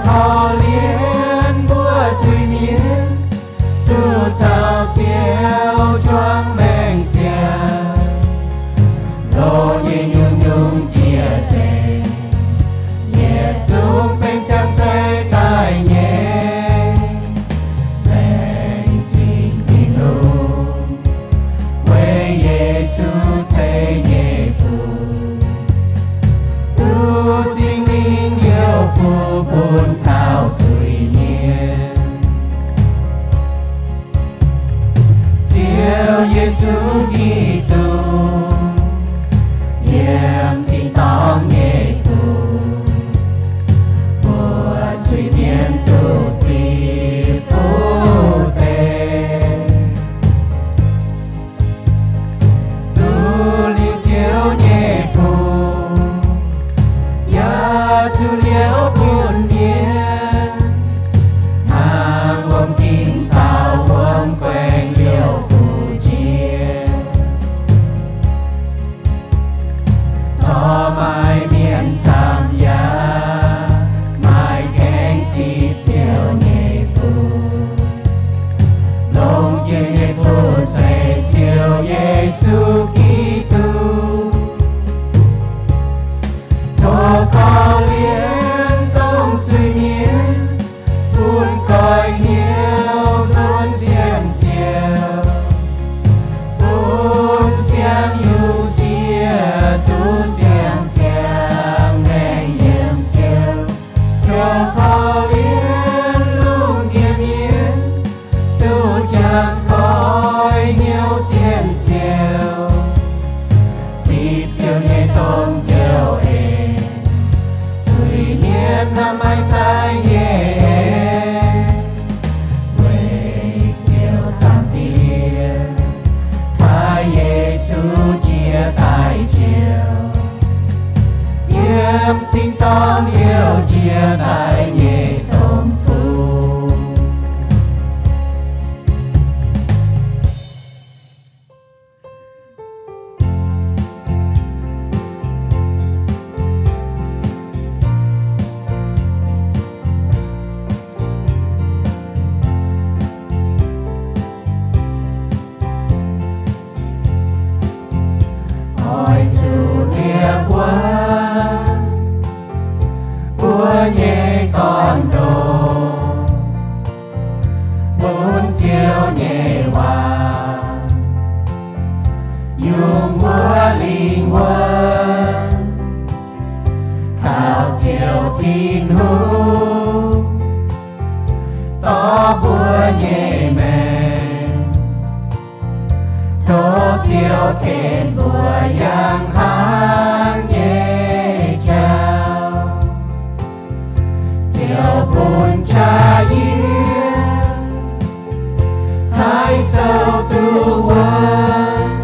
Korv-lienh mbuo zuiz-mienh, duqv caux Ziouv juangc maengc ziangh. Loz nyei nyungc-nyungc jiex nzengc, yietc zungv benx siang-zeiv daaih nyei. Laengz zingh Tin-Hungh, weic Yesu ceix nyei fuqv, duqv Singx Lingh liouh fuqv bun taux zuiz-mienh. Ziouv Yesu Giduc, yiem tin-dorngh nyei fuqv, buatc zuiz-mienh duqv ziqc fuqv deix. Duqv liuz Ziouv nyei fuqv, yaac zuqc liouh bun mienh, hnangv wuom-dingc caux wuom-guaengx liouh fuqv jiex. Corc maaih mienh camv yaac maaih gaengh ziqc Ziouv nyei fuqv. Longx jiex nyei fuqv se Ziouv Yesu Giduc. Tov korv-lienh dongh zuiz-mienh, bun goiv hnyouv nzuonx sienx Ziouv, bun siang-yungh jiex duqv siang-ziangh maengc yiem Ziouv. Tov korv-lienh lungh ndiev mienh, duqv jangx goiv hnyouv sienx Ziouv, zipv Ziouv nyei domh njoux en, zuiz-mienh hnamv maiv zaiv nyei en. Weic Ziouv Zaangc Diex taaih Yesu jiex daaih njoux, yiem tin-dorngh liouh jiex daaih nyei domh fuqv. Oix zuqc liepc wuov mbuo nyei gorn-ndoqv, bun Ziouv nyei waac yungz mbuo lingh wuonh. Kaux Ziouv Tin-Hungh dorh mbuo nyei maengc. Tov Ziouv ken mbuo yangh hnangv nyei jauv. Ziouv bun qaqv yie haih sou duqv wuonv,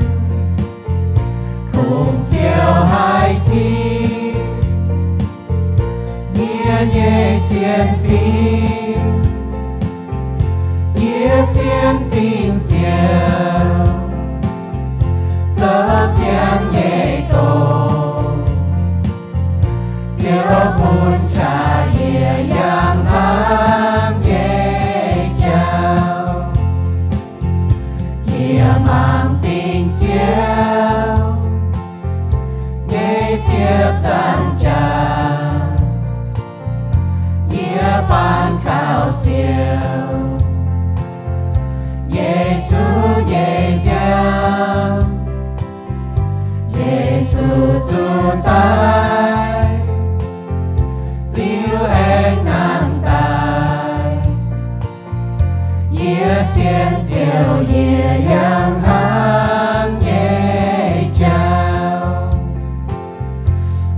kungx Ziouv haih tingx yie nyei sienx fim. Yie sienx dingc Ziouv, zoux ziangx nyei doz. Ziouv bun qaqv yie yangh hnangv nyei jauv. Yie mangc dingc Ziouv nyei ziepc nzaangc jaax. Yie baan kaux Ziouv, Yesu nyei nziaamv. Yesu zuqc daic, liuz aengx nangh daaih. Yie sienx Ziouv yie yangh hnangv nyei jauv.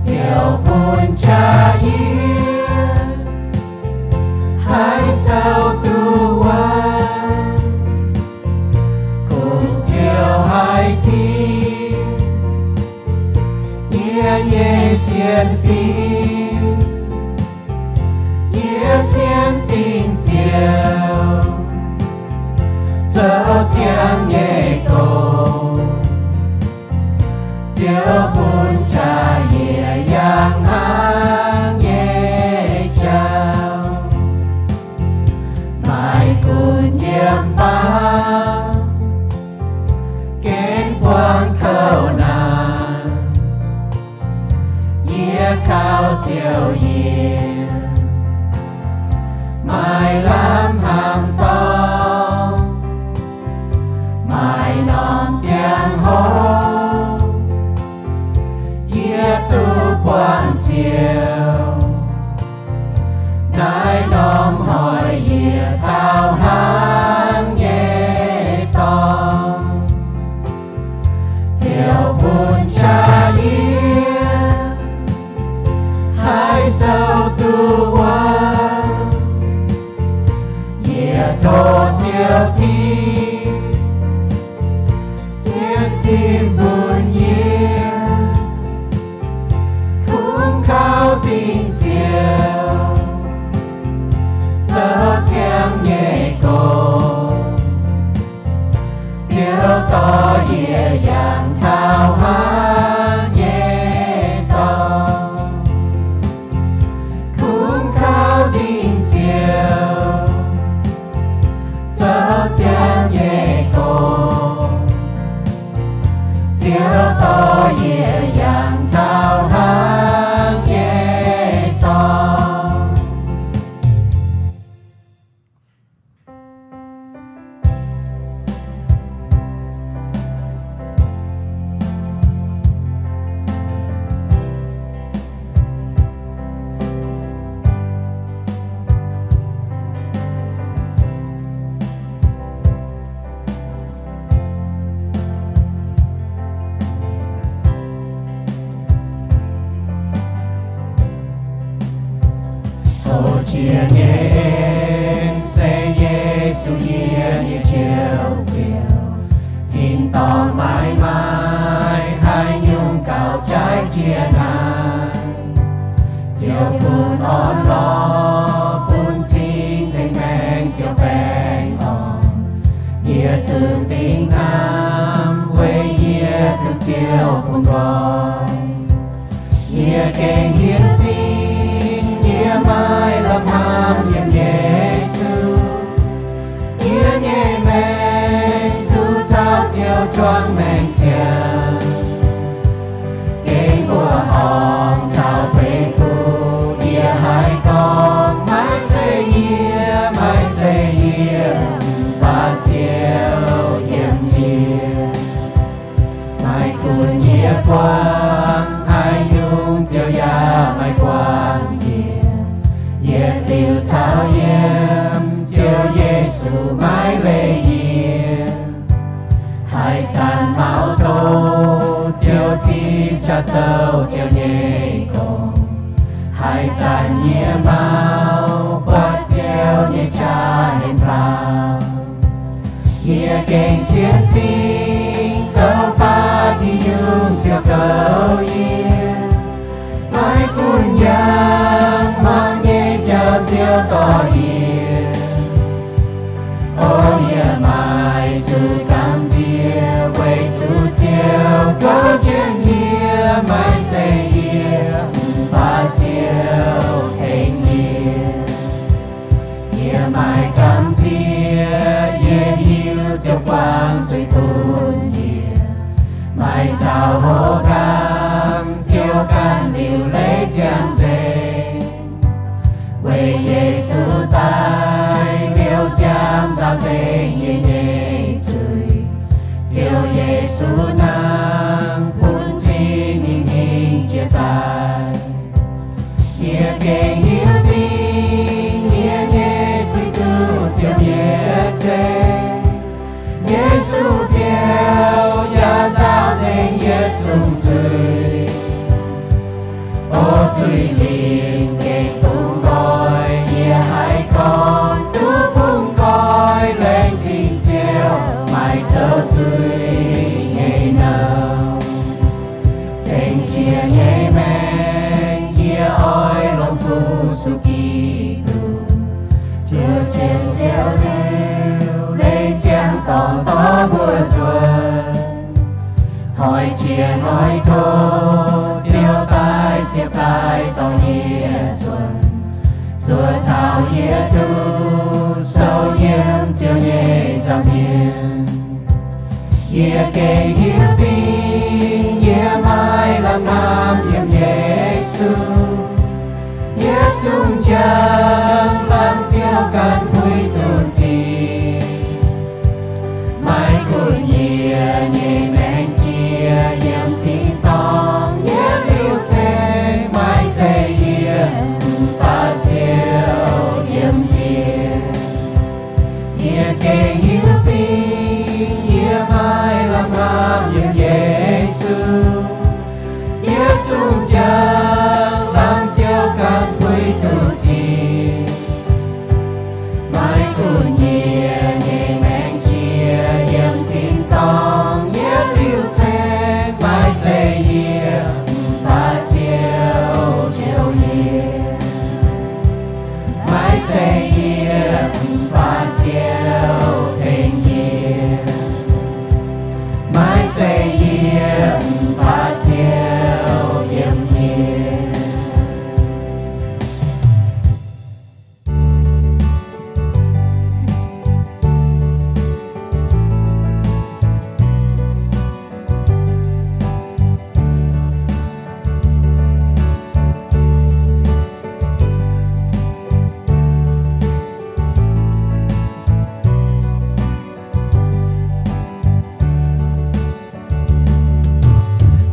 Ziouv bun qaqv yie haih sou duqv wuonv, kungx Ziouv haih tingx yie nyei sienx fim. Yie sienx dingc Ziouv, zoux ziangx nyei doz. Ziouv bun qaqv yie yangh hnangv nyei jauv. Naaiv norm hnoi yie taux hnangv nyei dorngx, ziouc bun qaqv yie haih sou duqv wuov. Yie tov Ziouv Tin, zien fim bun yie, kungx kaux dingc Ziouv, zoux ziangh nyei gong. Ziouv dorh yie yangh taux hnangv nyei dorngx, kungx kaux dingc Ziouv, zoux ziangh nyei gong. Ziouv dorh yie yangh taux hnangv nyei dorngx. Tov jiex nyei en se Yesu yie nyei Njoux Ziouv. Tin-dorngh maiv maaih haaix nyungc gauh jaaix jiex naaiv. Ziouv bun orn-lorqc, bun cing-nzengc maengc ziouc baengh orn. Yie zuqc dingc hnamv weic yie duqv Ziouv bun nqoi. Yie gengh hiuv duqv yie maiv lamh hnamv yiem Yesu. Yie nyei maengc duqv caux Ziouv juangc maengc ziangh. Gengh mbuoqc horngh caux beiv fuqv yie haih gorngv, maiv zeiz yie, maiv zeiz yie, mv baac Ziouv yiem yie. Maiv gunv yie buangh haaix nyungc, Ziouv yaac maiv buangh yie. Yietc liuz caux yiem Ziouv Yesu maiv leih yie. Haaix zanc maux tov Ziouv Tin jaax zoux Ziouv nyei gong. Haaix zanc yie maux buatc Ziouv nyei jaa henv faaux. Yie gengh sienx fim goux baav diuh yungh Ziouv goux yie. Maiv gunv yangh mangc nyei jauv Ziouv dorh yie. O yie maaih zuqc gamh nziex weic zuqc Ziouv goux jienv yie, maiv zeiz yie, mv baac Ziouv tengx yie. Yie maaih gamh nziex, yie hiuv Ziouv buangh zuiz bun yie. Maaih zaux houv nqaang, Ziouv ganh liuc leiz ziangh nzengc. Weic Yesu daaih liouh ziangx nzaaux nzengc yie nyei zuiz. Ziouv Yesu nangh bun cing mingh hingh jiex daaih. Yie gengh hiuv duqv yie nyei zuiz duqv Ziouv nyei zeix. Yesu biaux yaac nzaaux nzengc yietc zungv zuiz. O zuiz lingh gengh bungx nqoi, yie haih gorngv duqv bungx nqoi laengz zingh Ziouv, maaih zoux zuiz nyei nouh. Ceng-jiex nyei maengc yie oix longc fu-sux Giduc, zuov cien Ziouv liuz, leiz ziangx dorngx dorh mbuo nzuonx. Hnoi jiex hnoi tov, Ziouv daaih siepv daaih dorh yie nzuonx, zuov taux yie duqv sou yiem Ziouv nyei nza'hmien. Yie gengh hiuv duqv yie maiv lamh hnamv yiem Yesu. Yietc zungv njang-laangc Ziouv ganh puix duqv nziex. Maiv gunv yie nyei maengc jiex yiem tin-dorngh yietc liuz ceng, maiv zeiz yie, mv baac Ziouv Aengx hiuv duqv yie maiv lamh hnamv yiem Yesu, yie zungv njang lamh ziouc ganh puix duqv zic. Maiv gunv yie nyei maengc jiex yiem tin-dorngh, yie liuc ceng maiv zeiz yie, mv baac Ziouv jouh yie. Maiv zeiz yie, mv baac Ziouv tengx yie. Maiv zeiz yie, mv baac Ziouv yiem yie.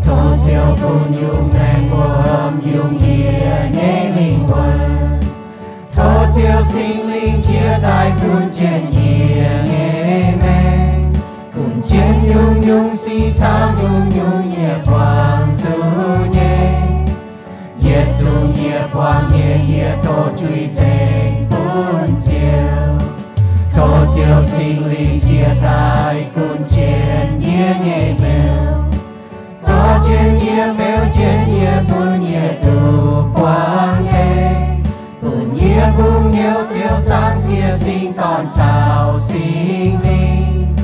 Tov Ziouv bun yungz maengc wuom yungz yie nyei lingh wuonh. Tov Ziouv Singx Lingh jiex daaih gunv jienv yie nyei maengc, gunv jienv nyungc-nyungc sic caux nyungc-nyungc yietc buangh zuqc nyei. Yietc zungv yietc buangh nyei yie tov juix ceng bun Ziouv. Tov Ziouv Singx Lingh jiex daaih gunv jienv yie nyei beuv, dorh jienv yie beuv, jienv yie bun yie duqv buangh hei, bun yie bungx hnyouv Ziouv Zaangc Diex Singx Dorn caux Singx Lingh,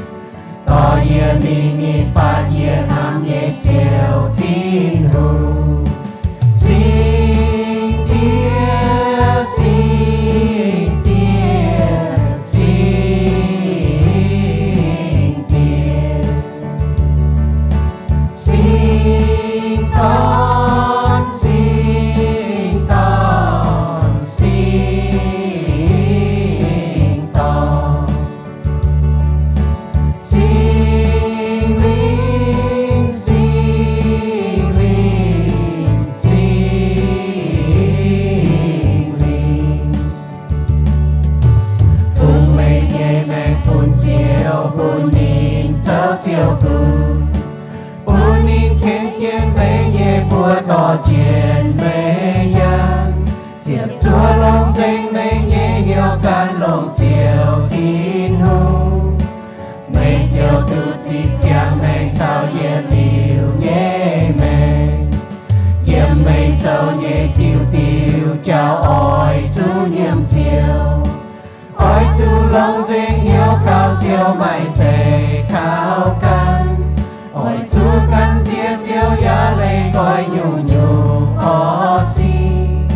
dorh yie mingh ninh fatv yie hnamv nyei Ziouv Tin-Hungh. Singx Diex, Singx Diex, Singx Diex, Singx Dorn, Singx Dorn, Singx Dorn, Singx Lingh, Singx Lingh, Singx Lingh, fungx meih nyei maengc bun Ziouv, bun ninh zoux Ziouv gunv, bun ninh ken jienv meih nyei buoz, dorh jienv meih yangh, ziepc zuoqv longx nzengc meih nyei hnyouv gan longx Ziouv Tin-Hungh. Meih ziouc duqv zipv ziangx maengc caux yietc liuz nyei maengc. Yiem meih zoux nyei diuh diuh jauv oix zuqc nyiemc Ziouv. Oix zuqc longx nzengc hnyouv kaux Ziouv, maiv zeiz kaux gan. Oix zuqc gan ziex Ziouv yaac leih goiv nyungc-nyungc orv sic.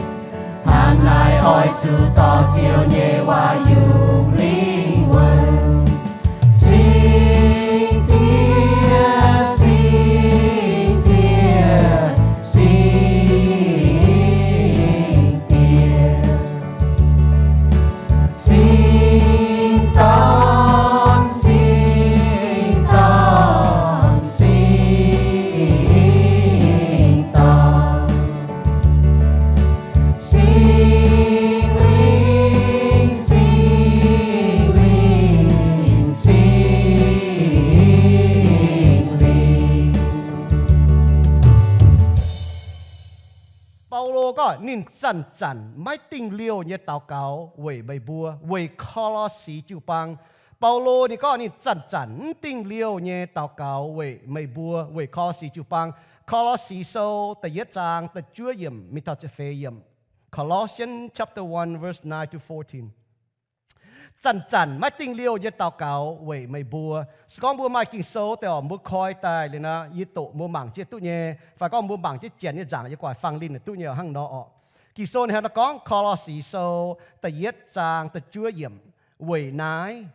Hnangv naaic oix zuqc dorh Ziouv nyei waac yungz lingh wuonh. Singx Diex, Singx Diex, Singx Diex, Singx Dorn, Singx Dorn, Singx Dorn, Singx Lingh, Singx Lingh, Singx Lingh. Baulo gorngv ninh zanc-zanc maiv dingh liouh nyei daux gaux weic meih mbuo, weic Ko^lo^si jiu-baang. Baulo ninh gorngv ninh zanc-zanc mv dingh liouh nyei daux gaux weic meih mbuo, weic Ko^lo^si jiu-baang. Ko^lo^si Sou da'yietv zaang da'juov yiemc mingh taux ziepc feix yiemc. Colossians chapter one, verse nine to fourteen. Zanc-zanc maiv dingh liouh nyei daux gaux weic meih mbuo. Se gorngv mbuo maaih Ging-Sou deix oc, mbuo koi daaih liuz nor, yie doqc mbuo mangc jienv duqv nyei. Fai gorngv mbuo mangc jienv janx nyei nzaangc, yie guaix fang linh duqv nyei hnangv nor oc. Ging-Sou ninh hnangv naaiv gorngv, Ko^lo^si Sou da'yietv zaang da'juov yiemc, Weic naaiv,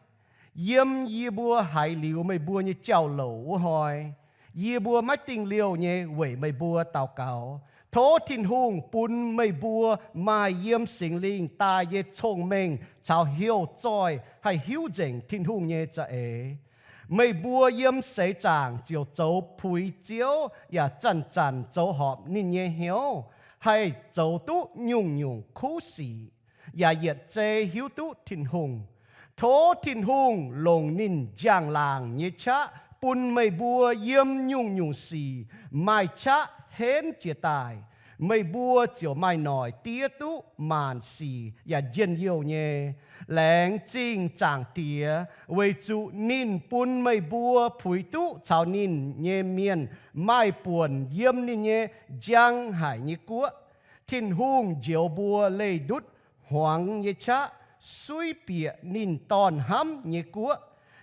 yiem yie mbuo haiz liuz meih mbuo nyei jauv-louc wuov hnoi, yie mbuo maiv dingh liouh nyei weic meih mbuo daux gaux. Tov Tin-Hungh bun meih mbuo maaih yiem Singx Lingh daaih nyei cong-mengh caux heuc zoih haih hiuv nzengc Tin-Hungh nyei za'eix. Meih mbuo yiem seix zaangc ziouc zoux puix Ziouv yaac zanc-zanc zoux horpc ninh nyei hnyouv, haih zoux duqv nyungc-nyungc kuv sic, yaac yietc zei hiuv duqv Tin-Hungh. Tov Tin-Hungh longc ninh njang-laangc nyei qaqv bun meih mbuo yiem nyungc-nyungc sic maaih qaqv henv jiez daaih. Meih mbuo ziouc maaih noic diev duqv maanc sic yaac njien-youh nyei. Laengz zingh Zaangc Diex weic zuqc ninh bun meih mbuo puix duqv caux ninh nyei mienh maaih buonc yiem ninh nyei njang haic nyei guoqv. Tin-Hungh njoux mbuo leih ndutv hmuangx nyei qaqv suiv bieqc ninh Dorn hnamv nyei guoqv.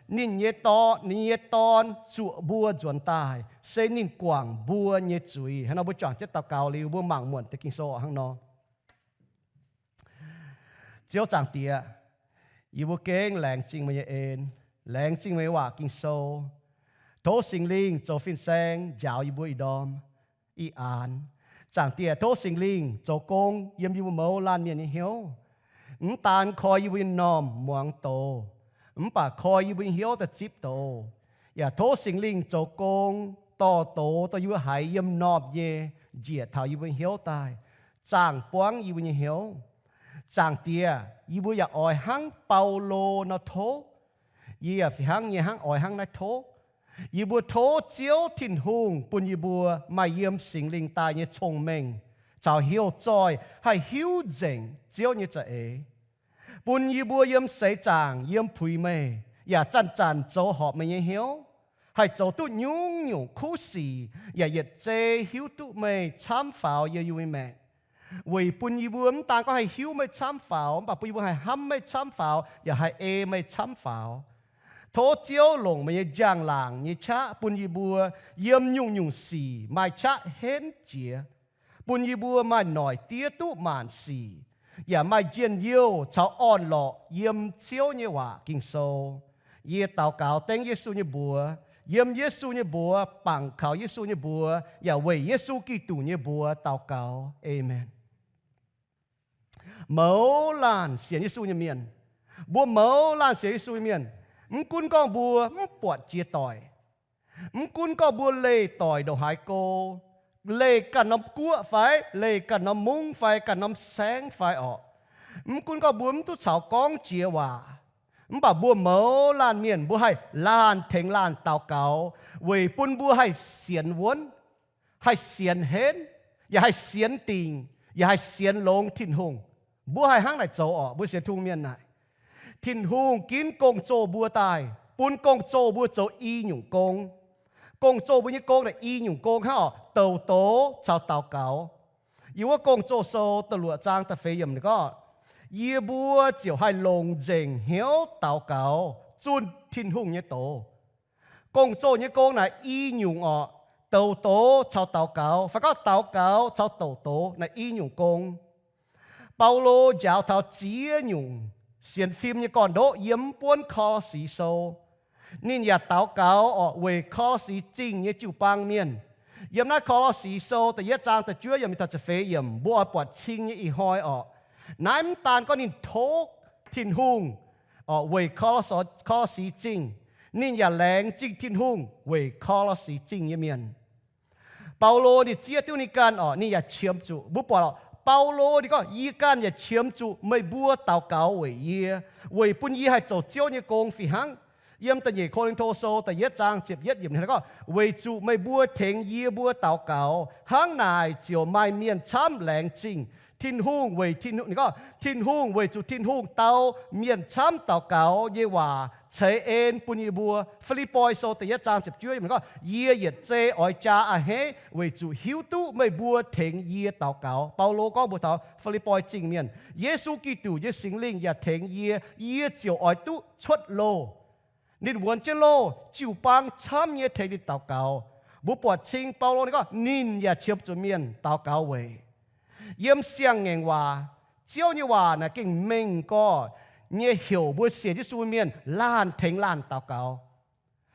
Ninh nyei Dorn, ninh nyei Dorn zuoqc mbuo nzuonx daaih, se ninh guangc mbuo nyei zuiz. Hnangv nor mbuo juangc jienv daux gaux liuz, mbuo mangc muonc deix Ging-Sou hnangv nor. Ziouv Zaangc Diex, yie mbuo gengh laengz zingh meih nyei en, laengz zingh meih nyei waac Ging-Sou. Tov Singx Lingh zoux fin-saeng njaaux yie mbuo ih ndorm ih aanx. Zaangc Diex, tov Singx Lingh zoux gong yiem yie mbuo mouz laanh mienh nyei hnyouv, mv daan koi yie mbuo nyei m'normh muangx doz, mv baac koi yie mbuo nyei hnyouv daaih zipv doz. Yaac tov Singx Lingh zoux gong dorh doz, dorh yie mbuo haiz yiem m'normh nyei njiec taux yie mbuo nyei hnyouv daaih, zaangh buangv yie mbuo nyei hnyouv. Zaangc Diex, yie mbuo yaac oix hnangv Baulo nor tov. Yie yaac fih hnangv nyei hnangv oix hnangv naaiv tov. Yie mbuo tov Ziouv Tin-Hungh bun yie mbuo maaih yiem Singx Lingh daaih nyei cong-mengh caux heuc zoih haih hiuv nzengc Ziouv nyei za'eix, bun yie mbuo yiem seix zaangc yiem puix meih, yaac zanc-zanc zoux horpc meih nyei hnyouv, haih zoux duqv nyungc-nyungc kuv sic, yaac yietc zei hiuv duqv meih camv faaux yiem yie mbuo nyei maengc. Weic bun yie mbuo mv daan gorngv haih hiuv meih camv faaux, mv baac bun yie mbuo haih hnamv meih camv faaux, yaac haih ei meih camv faaux. Tov Ziouv longc meih nyei njang-laangc nyei qaqv bun yie mbuo yiem nyungc-nyungc sic maaih qaqv henv jiex, bun yie mbuo maaih noic diev duqv maanc sic, yaac maaih njien-youh caux orn-lorqc yiem Ziouv nyei waac Ging-Sou. Yie daux gaux dengv Yesu nyei mbuox, yiem Yesu nyei mbuox, bangc kaux Yesu nyei mbuox, yaac weic Yesu Giduc nyei mbuox daux gaux. Aamen. Mouz laanh sienx Yesu nyei mienh, mbuo mouz laanh sienx Yesu nyei mienh, mv gunv gorngv mbuo mv buatc jiex doic, mv gunv gorngv mbuo leih doic ndongc haaix go, leih ganh norm guoqv fai, leih ganh norm mungv fai, ganh norm saengv fai orqc, mv gunv gorngv mbuo mv duqv caux gorngv jiex waac, mv baac mbuo mouz laanh mienh mbuo haih laanh tengx laanh daux gaux weic bun mbuo haih sienx wuonv, haih sienx henv, yaac haih sienx dingc, yaac haih sienx longx Tin-Hungh. Mbuo haih hnangv naaic zoux orqc? Mbuo sienx Tin-Hungh mienh naaic, Tin-Hungh ginv gong-zoh mbuo daaih, bun gong-zoh mbuo zoux i nyungc gong. Gong-zoh mbuo nyei gong naaic i nyungc gong hnangv orqc? Douc doz caux daux gaux. Yiem wuov Gong-Zoh Sou da'luoqc zaang da'feix yiemc ninh gorngv, yie mbuo ziouc haih longc nzengc hnyouv daux gaux zunh Tin-Hungh nyei doz. Gong-zoh nyei gong naaic i nyungc orqc? Douc doz caux daux gaux, fai gorngv daux gaux caux douc doz naaic i nyungc gong. Baulo njaaux taux ziex nyungc sienx fim nyei gorn-ndoqv yiem mv buonv Ko^lo^si Sou. Ninh yaac daux gaux orqc weic Ko^lo^si Zingh nyei jiu-baang mienh. Yiem naaiv Ko^lo^si Sou da'yietv zaang da'juov yiemc mingh taux ziepc feix yiemc, mbuo oix buatc cing nyei ih hnoi orqc. Naaiv mv daan gorngv ninh tov Tin-Hungh orqc weic Ko^lo^si Zingh, ninh yaac laengz zingh Tin-Hungh weic Ko^lo^si Zingh nyei mienh. Baulo ninh zieqv duqv ninh ganh orqc, ninh yaac qiemx zuqc. Mbuo buatc orqc, Baulo ninh gorngv, yie ganh yaac qiemx zuqc meih mbuo daux gaux weic yie, weic bun yie haih zoux Ziouv nyei gong fih hnangv. Yiem da'nyeic Ko^lin^to Sou da'yietv zaang ziepc yietv yiemc ninh gorngv, weic zuqc meih mbuo tengx yie mbuo daux gaux, hnangv naaic ziouc maaih mienh camv laengz zingh Tin-Hungh. Weic Tin-Hungh, ninh gorngv, Tin-Hungh, weic zuqc Tin-Hungh dau mienh camv daux gaux nyei waac ceix en bun yie mbuo. Fi^lipv^poi Sou da'yietv zaang ziepc juov yiemc ninh gorngv, yie yietc zei oix jaa a'hneiv weic zuqc hiuv duqv meih mbuo tengx yie daux gaux. Baulo gorngv mbuox taux Fi^lipv^poi Zingh mienh, Yesu Giduc nyei Singx Lingh yaac tengx yie, yie ziouc oix duqv cuotv loh. Ninh wuonx jienv loh, jiu-baang camv nyei tengx ninh daux gaux. Mbuo buatc cing Baulo ninh gorngv ninh yaac qiemx zuqc mienh daux gaux weic. Yiem Siang-Ngaengc Waac, Ziouv nyei waac naaic gengh mengh gorx nyei heuc mbuo sienx Yesu mienh laanh tengx laanh daux gaux.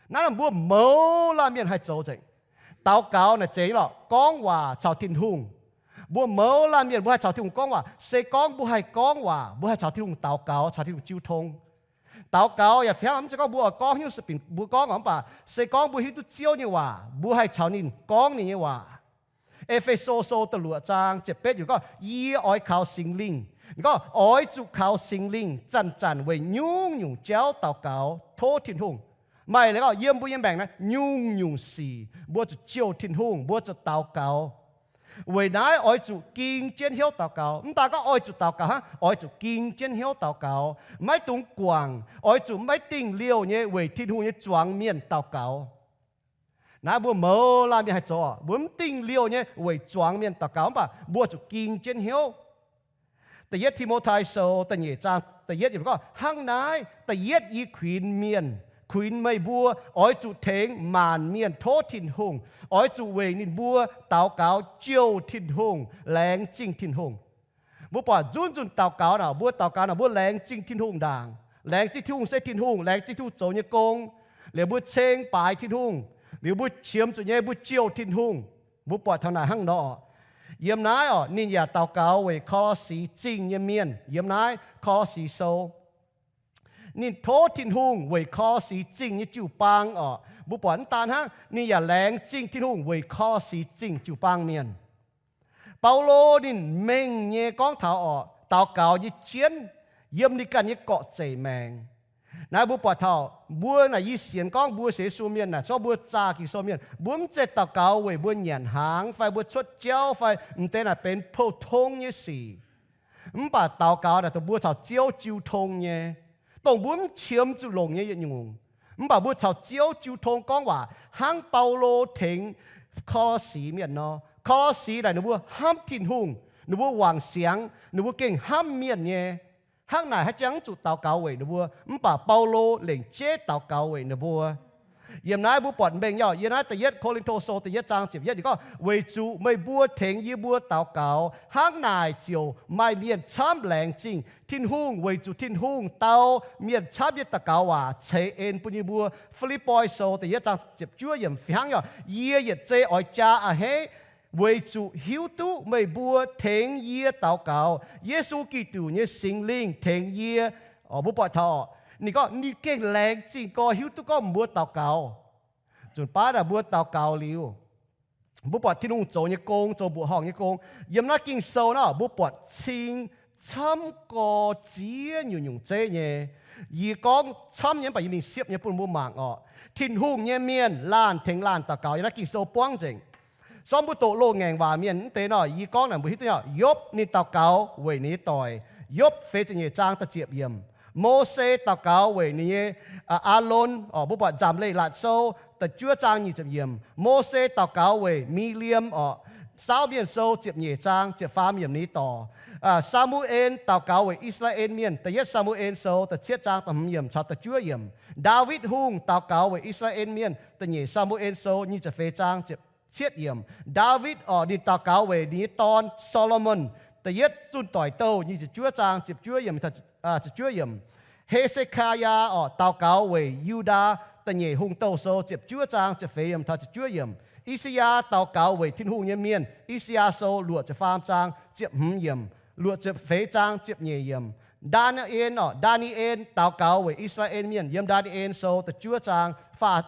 Naaiv mbuo mouz laanh mienh haih zoux nzengc. Daux gaux naaic zeiz lorqc gorngv waac caux Tin-Hungh. Mbuo mouz laanh mienh mbuo haih caux Tin-Hungh gorngv waac se gorngv mbuo haih gorngv waac, mbuo haih caux Tin-Hungh daux gaux, caux Tin-Hungh jiu tong. Daux gaux yaac fih hnangv, mv zeiz gorngv mbuo oix gorngv hiuv se bienh mbuo gorngv orqc, mv baac se gorngv mbuo hiuv duqv Ziouv nyei waac, mbuo haih caux ninh gorngv ninh nyei waac. E^fe^so Sou da'luoqc zaang ziepc betv yiemc gorngv, yie oix kaux Singx Lingh Gorngv oix zuqc kaux Singx Lingh zanc-zanc weic nyungc-nyungc jauv daux gaux tov Tin-Hungh. Maaih leiz gorngv yiem mbuo nyei maengc naaiv nyungc-nyungc sic mbuo zuqc jouh Tin-Hungh, mbuo zuqc daux gaux. Weic naaiv oix zuqc ging jienv hnyouv daux gaux. Mv daan gorngv oix zuqc daux gaux hnangv, oix zuqc ging jienv hnyouv daux gaux. Maiv dungx guangc, oix zuqc maiv dingh liouh nyei weic Tin-Hungh nyei zuangx mienh daux gaux. Naaiv mbuo mouz laanh mienh haih zoux, mbuo mv dingh liouh nyei weic zuangx mienh daux gaux, mv baac mbuo zuqc ging jienv hnyouv. Da'yietv Ti^mo^tai Sou da'nyeic zaang da'yietv yiemc gorngv, hnangv naaiv, da'yietv yie kuinx mienh, kuinx meih mbuo, oix zuqc tengx maanc mienh tov Tin-Hungh, oix zuqc weic ninh mbuo daux gaux jouh Tin-Hungh, laengz zingh Tin-Hungh. Mbuo buatc nzunc nzunc daux gaux naaic, mbuo daux gaux naaic, mbuo laengz zingh Tin-Hungh ndaangc. Laengz zingh Tin-Hungh se Tin-Hungh, laengz zingh Tin-Hungh zoux nyei gong. Liuz mbuo ceng baaix Tin-Hungh, liuz mbuo qiemx zuqc nyei mbuo jouh Tin-Hungh. Mbuo buatc taux naaic hnangv nor. Yiem naaiv orqc, ninh yaac daux gaux weic Ko^lo^si Zingh nyei mienh. Yiem naaiv Ko^lo^si Sou, ninh tov Tin-Hungh weic Ko^lo^si Zingh nyei jiu-baang orqc. Mbuo buatc mv daan hnangv, ninh yaac laengz zingh Tin-Hungh weic Ko^lo^si Zingh jiu-baang mienh. Baulo ninh mengh nyei gorngv taux orqc, daux gaux nyei jienv yiem ninh ganh nyei gorqv-zeic maengx. Naaiv mbuo buatc taux mbuo naaic, yie sienx gorngv mbuo sienx Yesu mienh naaic, corc mbuo zaah Ging-Sou mienh, mbuo mv zeiz daux gaux weic mbuo nyanc hnaangx fai mbuo cuotv jauv fai m'deix naaic benx pou-tong nyei sic. Mv baac daux gaux naaic dongh mbuo caux Ziouv jiu tong nyei, dongh mbuo mv qiemx zuqc longc nyei yietc nyungc. Mv baac mbuo caux Ziouv jiu tong gorngv waac hnangv Baulo tengx Ko^lo^si mienh nor. Ko^lo^si naaic ninh mbuo hnamv Tin-Hungh, ninh mbuo wangc siangx, ninh mbuo gengh hnamv mienh nyei. Hnangv naaic haaix jangx mv zuqc daux gaux weic ninh mbuo, mv baac Baulo lengc jeiv daux gaux weic ninh mbuo. Yiem naaiv mbuo buatc mengh nyei, yiem naaiv da'yietv Ko^lin^to Sou da'yietv zaang ziepc yietv ninh gorngv, weic zuqc meih mbuo tengx yie mbuo daux gaux, hnangv naaic ziouc maaih mienh camv laengz zingh Tin-Hungh, weic zuqc Tin-Hungh dau mienh camv nyei daux gaux waac ceix en bun yie mbuo. Fi^lipv^poi Sou da'yietv zaang ziepc juov yiemc fih hnangv nyei, yie yietc zei oix jaa a'hneiv weic zuqc hiuv duqv meih mbuo tengx yie daux gaux, Yesu Giduc nyei Singx Lingh tengx yie. Mbuo buatc taux ninh gorngv ninh gengh laengz zingh gorx hiuv duqv gorngv mbuo daux gaux. Nzunc baav naaic mbuo daux gaux liuz, mbuo buatc Tin-Hungh zoux nyei gong, zoux mbuoqc horngh nyei gong. Yiem naaiv Ging-Sou naaiv mbuo buatc cing camv gorx ziex nyungc-nyungc zeiv nyei. Yie gorngv camv nyei mv baac yie mingh siepv nyei bun mbuo mangc orqc. Tin-Hungh nyei mienh laanh tengx laanh daux gaux yiem naaiv Ging-Sou buangv nzengc. Sorng mbuo doqc loz-ngaengc waac mienh mv deix nor, yie gorngv naaic mbuo hiuv duqv nyei, Yopv ninh daux gaux weic ninh nyei doic. Yopv feix ziepc nyeic zaang da'ziepc yiemc. Mose daux gaux weic ninh nyei, aa, Aalon orqc. Mbuo buatc Nzamc Leiz-Latc Sou da'juov zaang nyic ziepc yiemc, Mose daux gaux weic Mi^li^am orqc. Saauv Mienh Sou ziepc nyeic zaang ziepc faam yiemc ninh nyei dorc. Saa^mu^en daux gaux weic I^saa^laa^en Mienh, da'yietv Saa^mu^en Sou da'cietv zaang da'hmz yiemc caux da'juov yiemc. Ndaawitv Hungh daux gaux weic I^saa^laa^en Mienh, da'nyeic Saa^mu^en Sou nyic ziepc feix zaang ziepc cietv yiemc. Ndaawitv orqc, ninh daux gaux weic ninh nyei dorn, Saa^lo^morn, da'yietv Zunh Doic Douh nyic ziepc juov zaang ziepc juov yiemc, ziepc juov yiemc. He^se^kaa^yaa orqc, daux gaux weic Yu^ndaa, da'nyeic Hungh Douh Sou ziepc juov zaang ziepc feix yiemc taux ziepc juov yiemc. I^saa^yaa daux gaux weic Tin-Hungh nyei mienh, I^saa^yaa Sou luoqc ziepc faam zaang ziepc hmz yiemc, luoqc ziepc feix zaang ziepc nyeic yiemc. Ndaa^ni^en orqc, Ndaa^ni^en daux gaux weic I^saa^laa^en Mienh yiem Ndaa^ni^en Sou da'juov zaang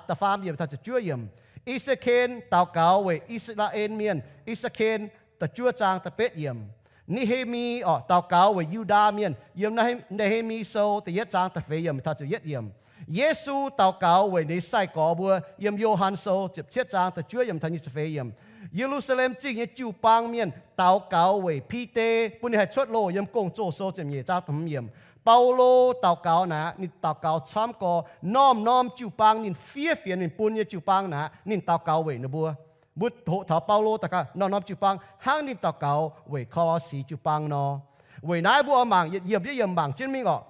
da'faam yiemc taux ziepc juov yiemc. E^se^ken daux gaux weic I^saa^laa^en Mienh, E^se^ken da'juov zaang da'betv yiemc. Ne^he^mi orqc, daux gaux weic Yu^ndaa Mienh yiem Ne^he^mi Sou da'yietv zaang da'feix yiemc taux ziepc yietv yiemc. Yesu daux gaux weic ninh nyei sai-gorx mbuo yiem Yo^han Sou ziepc cietv zaang da'juov yiemc taux nyic ziepc feix yiemc. Ye^lu^saa^lem Zingh nyei jiu-baang mienh daux gaux weic Bide bun ninh haih cuotv loh yiem Gong-Zoh Sou ziepc nyeic zaang da'hmz yiemc. Baulo daux gaux naaic, ninh daux gaux camv gorx, norm-norm jiu-baang ninh fiev fienx ninh bun nyei jiu-baang naaic ninh daux gaux weic ninh mbuo. Mbuo hoqc taux Baulo daux gaux norm-norm jiu-baang hnangv ninh daux gaux weic Ko^lo^si jiu-baang nor. Weic naaiv mbuo oix mangc yietc yiemh yietc yiemh mangc jienv mingh orqc.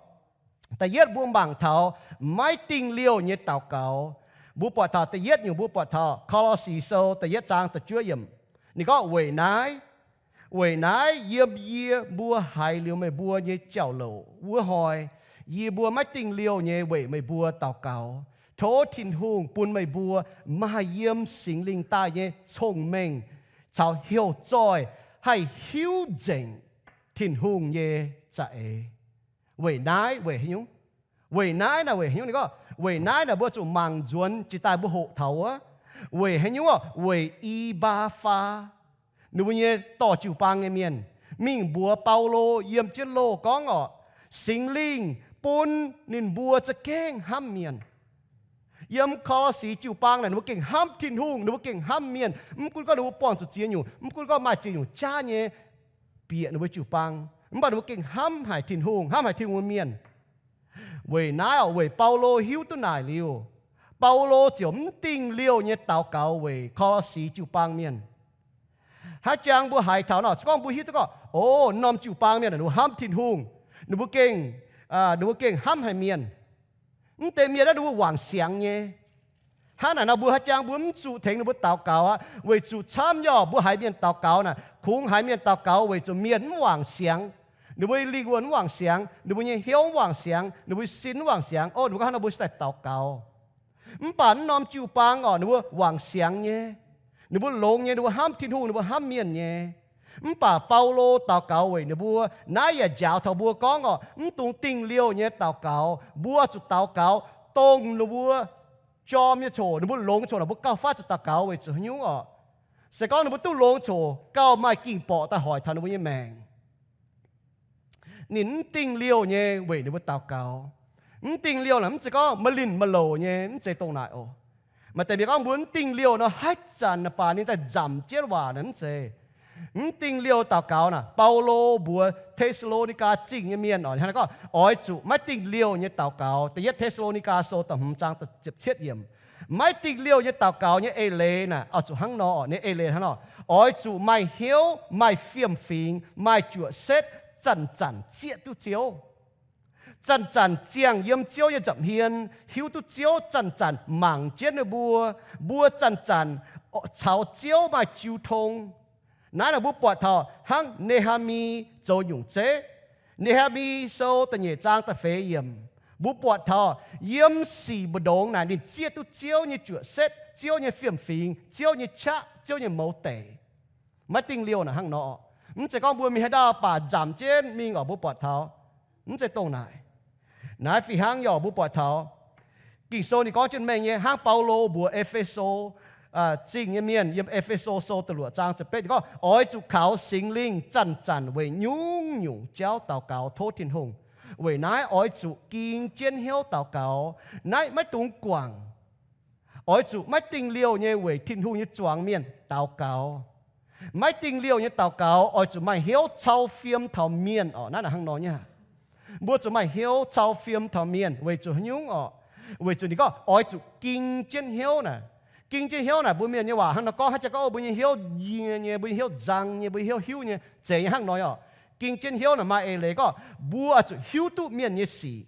Da'yietv mbuo mangc taux maiv dingh liouh nyei daux gaux. Mbuo buatc taux da'yietv nyungc, mbuo buatc taux Ko^lo^si Sou da'yietv zaang da'juov yiemc. Ninh gorngv, weic naaiv, weic naaiv yiem yie mbuo haiz liuz meih mbuo nyei jauv-louc wuov hnoi, yie mbuo maiv dingh liouh nyei weic meih mbuo daux gaux, tov Tin-Hungh bun meih mbuo maaih yiem Singx Lingh daaih nyei cong-mengh caux heuc zoih haih hiuv nzengc Tin-Hungh nyei za'eix. Weic naaiv weic haaix nyungc? Weic naaiv naaic weic haaix nyungc? Ninh gorngv, weic naaiv naaic mbuo zuqc mangc nzuonx jiex daaih mbuo hoqc taux wuov. Weic haaix nyungc? Weic I^mbaa^faa, ninh mbuo nyei dorh jiu-baang nyei mienh. mingh mbuox Baulo yiem jienv loh gorngv orqc, Singx Lingh bun ninh mbuo za'gengh hnamv mienh. Yiem Ko^lo^si jiu-baang naaic ninh mbuo gengh hnamv Tin-Hungh, ninh mbuo gengh hnamv mienh. Mv gunv gorngv ninh mbuo buangh zuqc ziex nyungc, mv gunv gorngv maaih ziex nyungc jaav nyei bieqc ninh mbuo jiu-baang, mv baac ninh mbuo gengh hnamv haic Tin-Hungh, hnamv haic Tin-Hungh mienh. Weic naaiv orqc, weic Baulo hiuv duqv naaic liuz, Baulo ziouc mv dingh liouh nyei daux gaux weic Ko^lo^si jiu-baang mienh. Haaix jangx mbuo haiz taux nor, se gorngv mbuo hiuv duqv gorngv, o, norm jiu-baang mienh ninh mbuo hnamv Tin-Hungh, ninh mbuo gengh, ninh mbuo gengh hnamv haic mienh. Mv deix mienh naaiv ninh mbuo wangc siangx nyei. Hnangv naaic nor, mbuo haaix jangx mbuo mv zuqc tengx ninh mbuo daux gaux aqv, weic zuqc camv nyei orqc, mbuo haiz mienh daux gaux naaic, kungx haiz mienh daux gaux weic zuqc mienh mv wangc siangx. Ninh mbuo lingh wuonh mv wangc siangx, ninh mbuo nyei hnyouv mv wangc siangx, ninh mbuo sin mv wangc siangx, o, ninh mbuo gorngv hnangv nor mbuo se daaih daux gaux. Mv baac naaiv norm jiu-baang orqc, ninh mbuo wangc siangx nyei, ninh mbuo longx nyei, ninh mbuo hnamv Tin-Hungh, ninh mbuo hnamv mienh nyei. Mv baac Baulo daux gaux weic ninh mbuo. Naaiv yaac njaaux taux mbuo gorngv orqc, mv dungx dingh liouh nyei daux gaux. Mbuo zuqc daux gaux dongh ninh mbuo jorm nyei coc, ninh mbuo longx coc naaic, mbuo gauh faatv zuqc daux gaux weic zuqc haaix nyungc orqc? Se gorngv ninh mbuo duqv longx coc, gauh maaih ging-borqc daaih hoic taux ninh mbuo nyei maengc. Ninh mv dingh liouh nyei weic ninh mbuo daux gaux. Mv dingh liouh naaic mv zeiz gorngv ma'linh ma'louc nyei, mv zeiz dongh naaic oc. Maaih deix mienh gorngv mbuo mv dingh liouh nor, haaix zanc naaic baac ninh daaih nzamc jienv waac naaic, mv zeiz. Mv dingh liouh daux gaux naaic, Baulo mbuox Te^saa^lo^ni^gaa Zingh nyei mienh orqc, hnangv naaiv gorngv oix zuqc maiv dingh liouh nyei daux gaux. Da'yietv Te^saa^lo^ni^gaa Sou da'hmz zaang ziepc cietv yiemc. Maiv dingh liouh nyei daux gaux nyei eix leiz naaic oix zuqc hnangv nor orqc. Ninh eix leiz hnangv nor, oix zuqc maaih hnyouv, maaih fiem-fingx, maaih juoqc setv, zanc-zanc zieqv duqv Ziouv. Zanc-zanc ziangh yiem Ziouv nyei nza'hmien, hiuv duqv Ziouv zanc-zanc mangc jienv ninh mbuo. Mbuo zanc-zanc caux Ziouv maaih jiu tong. Naaiv naaic mbuo buatc taux hnangv Ne^haa^mi zoux nyungc zeiv. Ne^haa^mi Sou da'nyeic zaang da'feix yiemc, mbuo buatc taux yiem sic mbu'ndongx naaic ninh zieqv duqv Ziouv nyei juoqc setv, Ziouv nyei fiem-fingx, Ziouv nyei qaqv, Ziouv nyei mouz deic. Maiv dingh liouh naaic hnangv nor. Mv zeiz gorngv mbuo mingh haaix ndau baac nzamc jienv mingh orqc, mbuo buatc taux. Mv zeiz dongh naaic. Naaiv fih hnangv nyei orqc, mbuo buatc taux Ging-Sou ninh gorngv jienv mengh nyei, hnangv Baulo mbuox E^fe^so Zingh nyei mienh yiem E^fe^so Sou da'luoqc zaang ziepc betv, ninh gorngv, oix zuqc kaux Singx Lingh zanc-zanc weic nyungc-nyungc jauv daux gaux tov Tin-Hungh. Weic naaiv oix zuqc ging jienv hnyouv daux gaux. Naaiv maiv dungx guangc. Oix zuqc maiv dingh liouh nyei weic Tin-Hungh nyei zuangx mienh daux gaux. Maiv dingh liouh nyei daux gaux oix zuqc maaih hnyouv cau fiem taux mienh orqc. Naaiv naaic hnangv nor nyei. Mbuo zuqc maaih hnyouv cau fiem taux mienh weic zuqc haaix nyungc orqc? Weic zuqc ninh gorngv oix zuqc ging jienv hnyouv naaic. Ging jienv hnyouv naaic, mbuo mienh nyei waac hnangv nor gorngv, haaix jangx gorngv, o, mbuo nyei hnyouv yie nyei, mbuo nyei hnyouv nzang nyei, mbuo nyei hnyouv hiuv nyei, zeiz nyei hnangv nor orqc. Ging jienv hnyouv naaic maaih eix leiz gorngv mbuo oix zuqc hiuv duqv mienh nyei sic.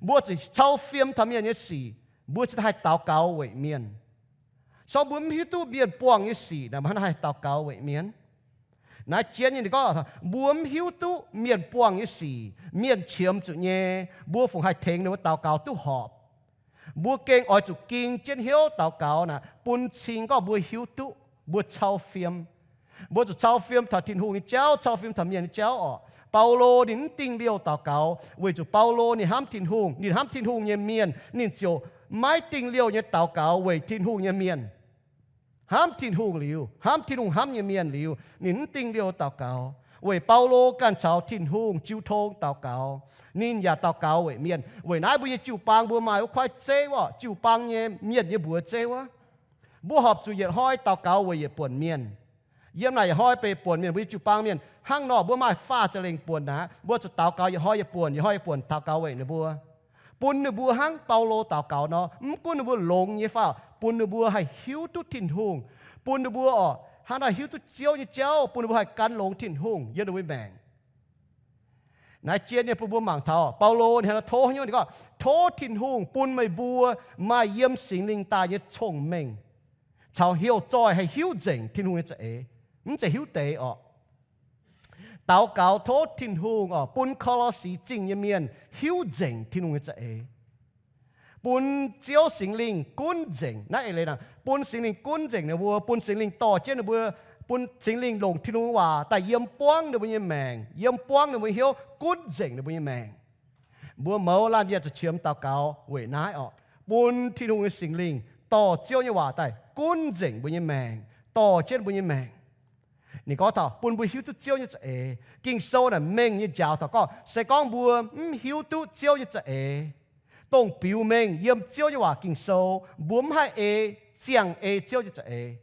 Mbuo zuqc cau fiem taux mienh nyei sic, mbuo cingx daaih haih daux gaux weic mienh. Se gorngv mbuo mv hiuv duqv mienh buangh nyei sic naaic, mbuo hnangv naaiv haih daux gaux weic mienh? Naaiv jienv nyei ninh gorngv, mbuo mv hiuv duqv mienh buangh nyei sic, mienh qiemx zuqc nyei, mbuo fungc haih tengx ninh mbuo daux gaux duqv horpc. Mbuo gengh oix zuqc ging jienv hnyouv daux gaux naaic, bun cing gorngv mbuo hiuv duqv, mbuo cau fiem. Mbuo zuqc cau fiem taux Tin-Hungh nyei jauv, cau fiem taux mienh nyei jauv orqc. Baulo ninh mv dingh liouh daux gaux weic zuqc Baulo ninh hnamv Tin-Hungh, ninh hnamv Tin-Hungh nyei mienh, ninh ziouc maiv dingh liouh nyei daux gaux weic Tin-Hungh nyei mienh. Hnamv Tin-Hungh liuz, hnamv Tin-Hungh hnamv nyei mienh liuz, ninh mv dingh liouh daux gaux. Weic Baulo ganh caux Tin-Hungh jiu tong daux gaux, ninh yaac daux gaux weic mienh. Weic naaiv mbuo nyei jiu-baang mbuo maaih wuov kuaaiv zeiv orqc, jiu-baang nyei mienh nyei mbuox zeiv wuov. Mbuo horpc zuqc yietc hnoi daux gaux weic yietc buonc mienh. Yiem naaic yietc hnoi beiv buonc mienh, mbuo nyei jiu-baang mienh hnangv nor, mbuo maaih faah ziepc lengh buonc aqv. Mbuo zuqc daux gaux yietc hnoi yietc buonc, yietc hnoi yietc buonc daux gaux weic ninh mbuo, bun ninh mbuo hnangv Baulo daux gaux nor, mv gunv ninh mbuo longx nyei fai, bun ninh mbuo haih hiuv duqv Tin-Hungh, bun ninh mbuo orqc hnangv naaiv hiuv duqv Ziouv nyei jauv, bun ninh mbuo haih gan longx Tin-Hungh yiem ninh mbuo maengc. Naaiv jienv nyei bun mbuo mangc taux Baulo ninh hnangv nor tov hnyouv, ninh gorngv, tov Tin-Hungh bun meih mbuo maaih yiem Singx Lingh daaih nyei cong-mengh caux heuc zoih haih hiuv nzengc Tin-Hungh nyei za'eix. Mv zeiz hiuv deix orqc. Daux gaux tov Tin-Hungh orqc, bun Ko^lo^si Zingh nyei mienh hiuv nzengc Tin-Hungh nyei za'eix. Bun Ziouv Singx Lingh gunv nzengc. Naaiv eix leiz naaic, bun Singx Lingh gunv nzengc ninh mbuo, bun Singx Lingh dorh jienv ninh mbuo, bun Singx Lingh longc Tin-Hungh nyei waac daaih yiem buangv ninh mbuo nyei maengc, yiem buangv ninh mbuo hnyouv, gunv nzengc ninh mbuo nyei maengc. Mbuo mouz laanh mienh zuqc qiemx daux gaux weic naaiv orqc, bun Tin-Hungh nyei Singx Lingh dorh Ziouv nyei waac daaih gunv nzengc mbuo nyei maengc, dorh jienv mbuo nyei maengc. Ninh gorngv taux bun mbuo hiuv duqv Ziouv nyei za'eix. Ging-Sou naaic mengh nyei njaaux taux gorngv, se gorngv mbuo mv hiuv duqv Ziouv nyei za'eix, dongh biux mengh yiem Ziouv nyei waac Ging-Sou, mbuo mv haih ei, ziangh ei Ziouv nyei za'eix.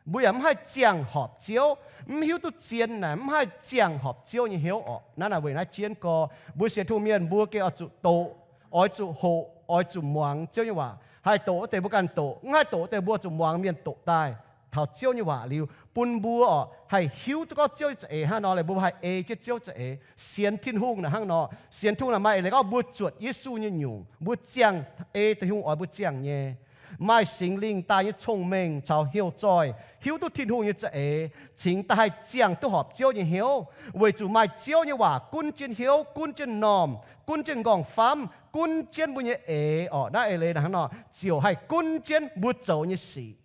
Mbuo yaac mv haih ziangh horpc Ziouv. Mv hiuv duqv zien naaic mv haih ziangh horpc Ziouv nyei hnyouv orqc. Naaiv naaic weic naaiv jienv gorx, mbuo sienx Tin-Hungh mienh mbuo gengh oix zuqc doqc, oix zuqc hoqc, oix zuqc muangx Ziouv nyei waac. Haih doqc wuov deix mbuo ganh doqc, mv haih doqc wuov deix mbuo zuqc muangx mienh doqc daaih taux Ziouv nyei waac liuz, bun mbuo orqc haih hiuv duqv gorngv Ziouv nyei za'eix hnangv nor, liuz mbuo haih ei jienv Ziouv za'eix. Sienx Tin-Hungh naaic hnangv nor. Sienx Tin-Hungh naaic maaih eix leiz gorngv mbuo zuotc Yesu nyei nyungc, mbuo ziangh ei Tin-Hungh oix mbuo ziangh nyei. Maaih Singx Lingh daaih nyei cong-mengh caux heuc zoih hiuv duqv Tin-Hungh nyei za'eix, cingx daaih haih ziangh duqv horpc Ziouv nyei hnyouv, weic zuqc maaih Ziouv nyei waac gunv jienv hnyouv, gunv jienv m'normh, gunv jienv m'nqorngv-famv, gunv jienv mbuo nyei eix orqc. Naaiv eix leiz naaic hnangv nor ziouc haih gunv jienv mbuo zoux nyei sic.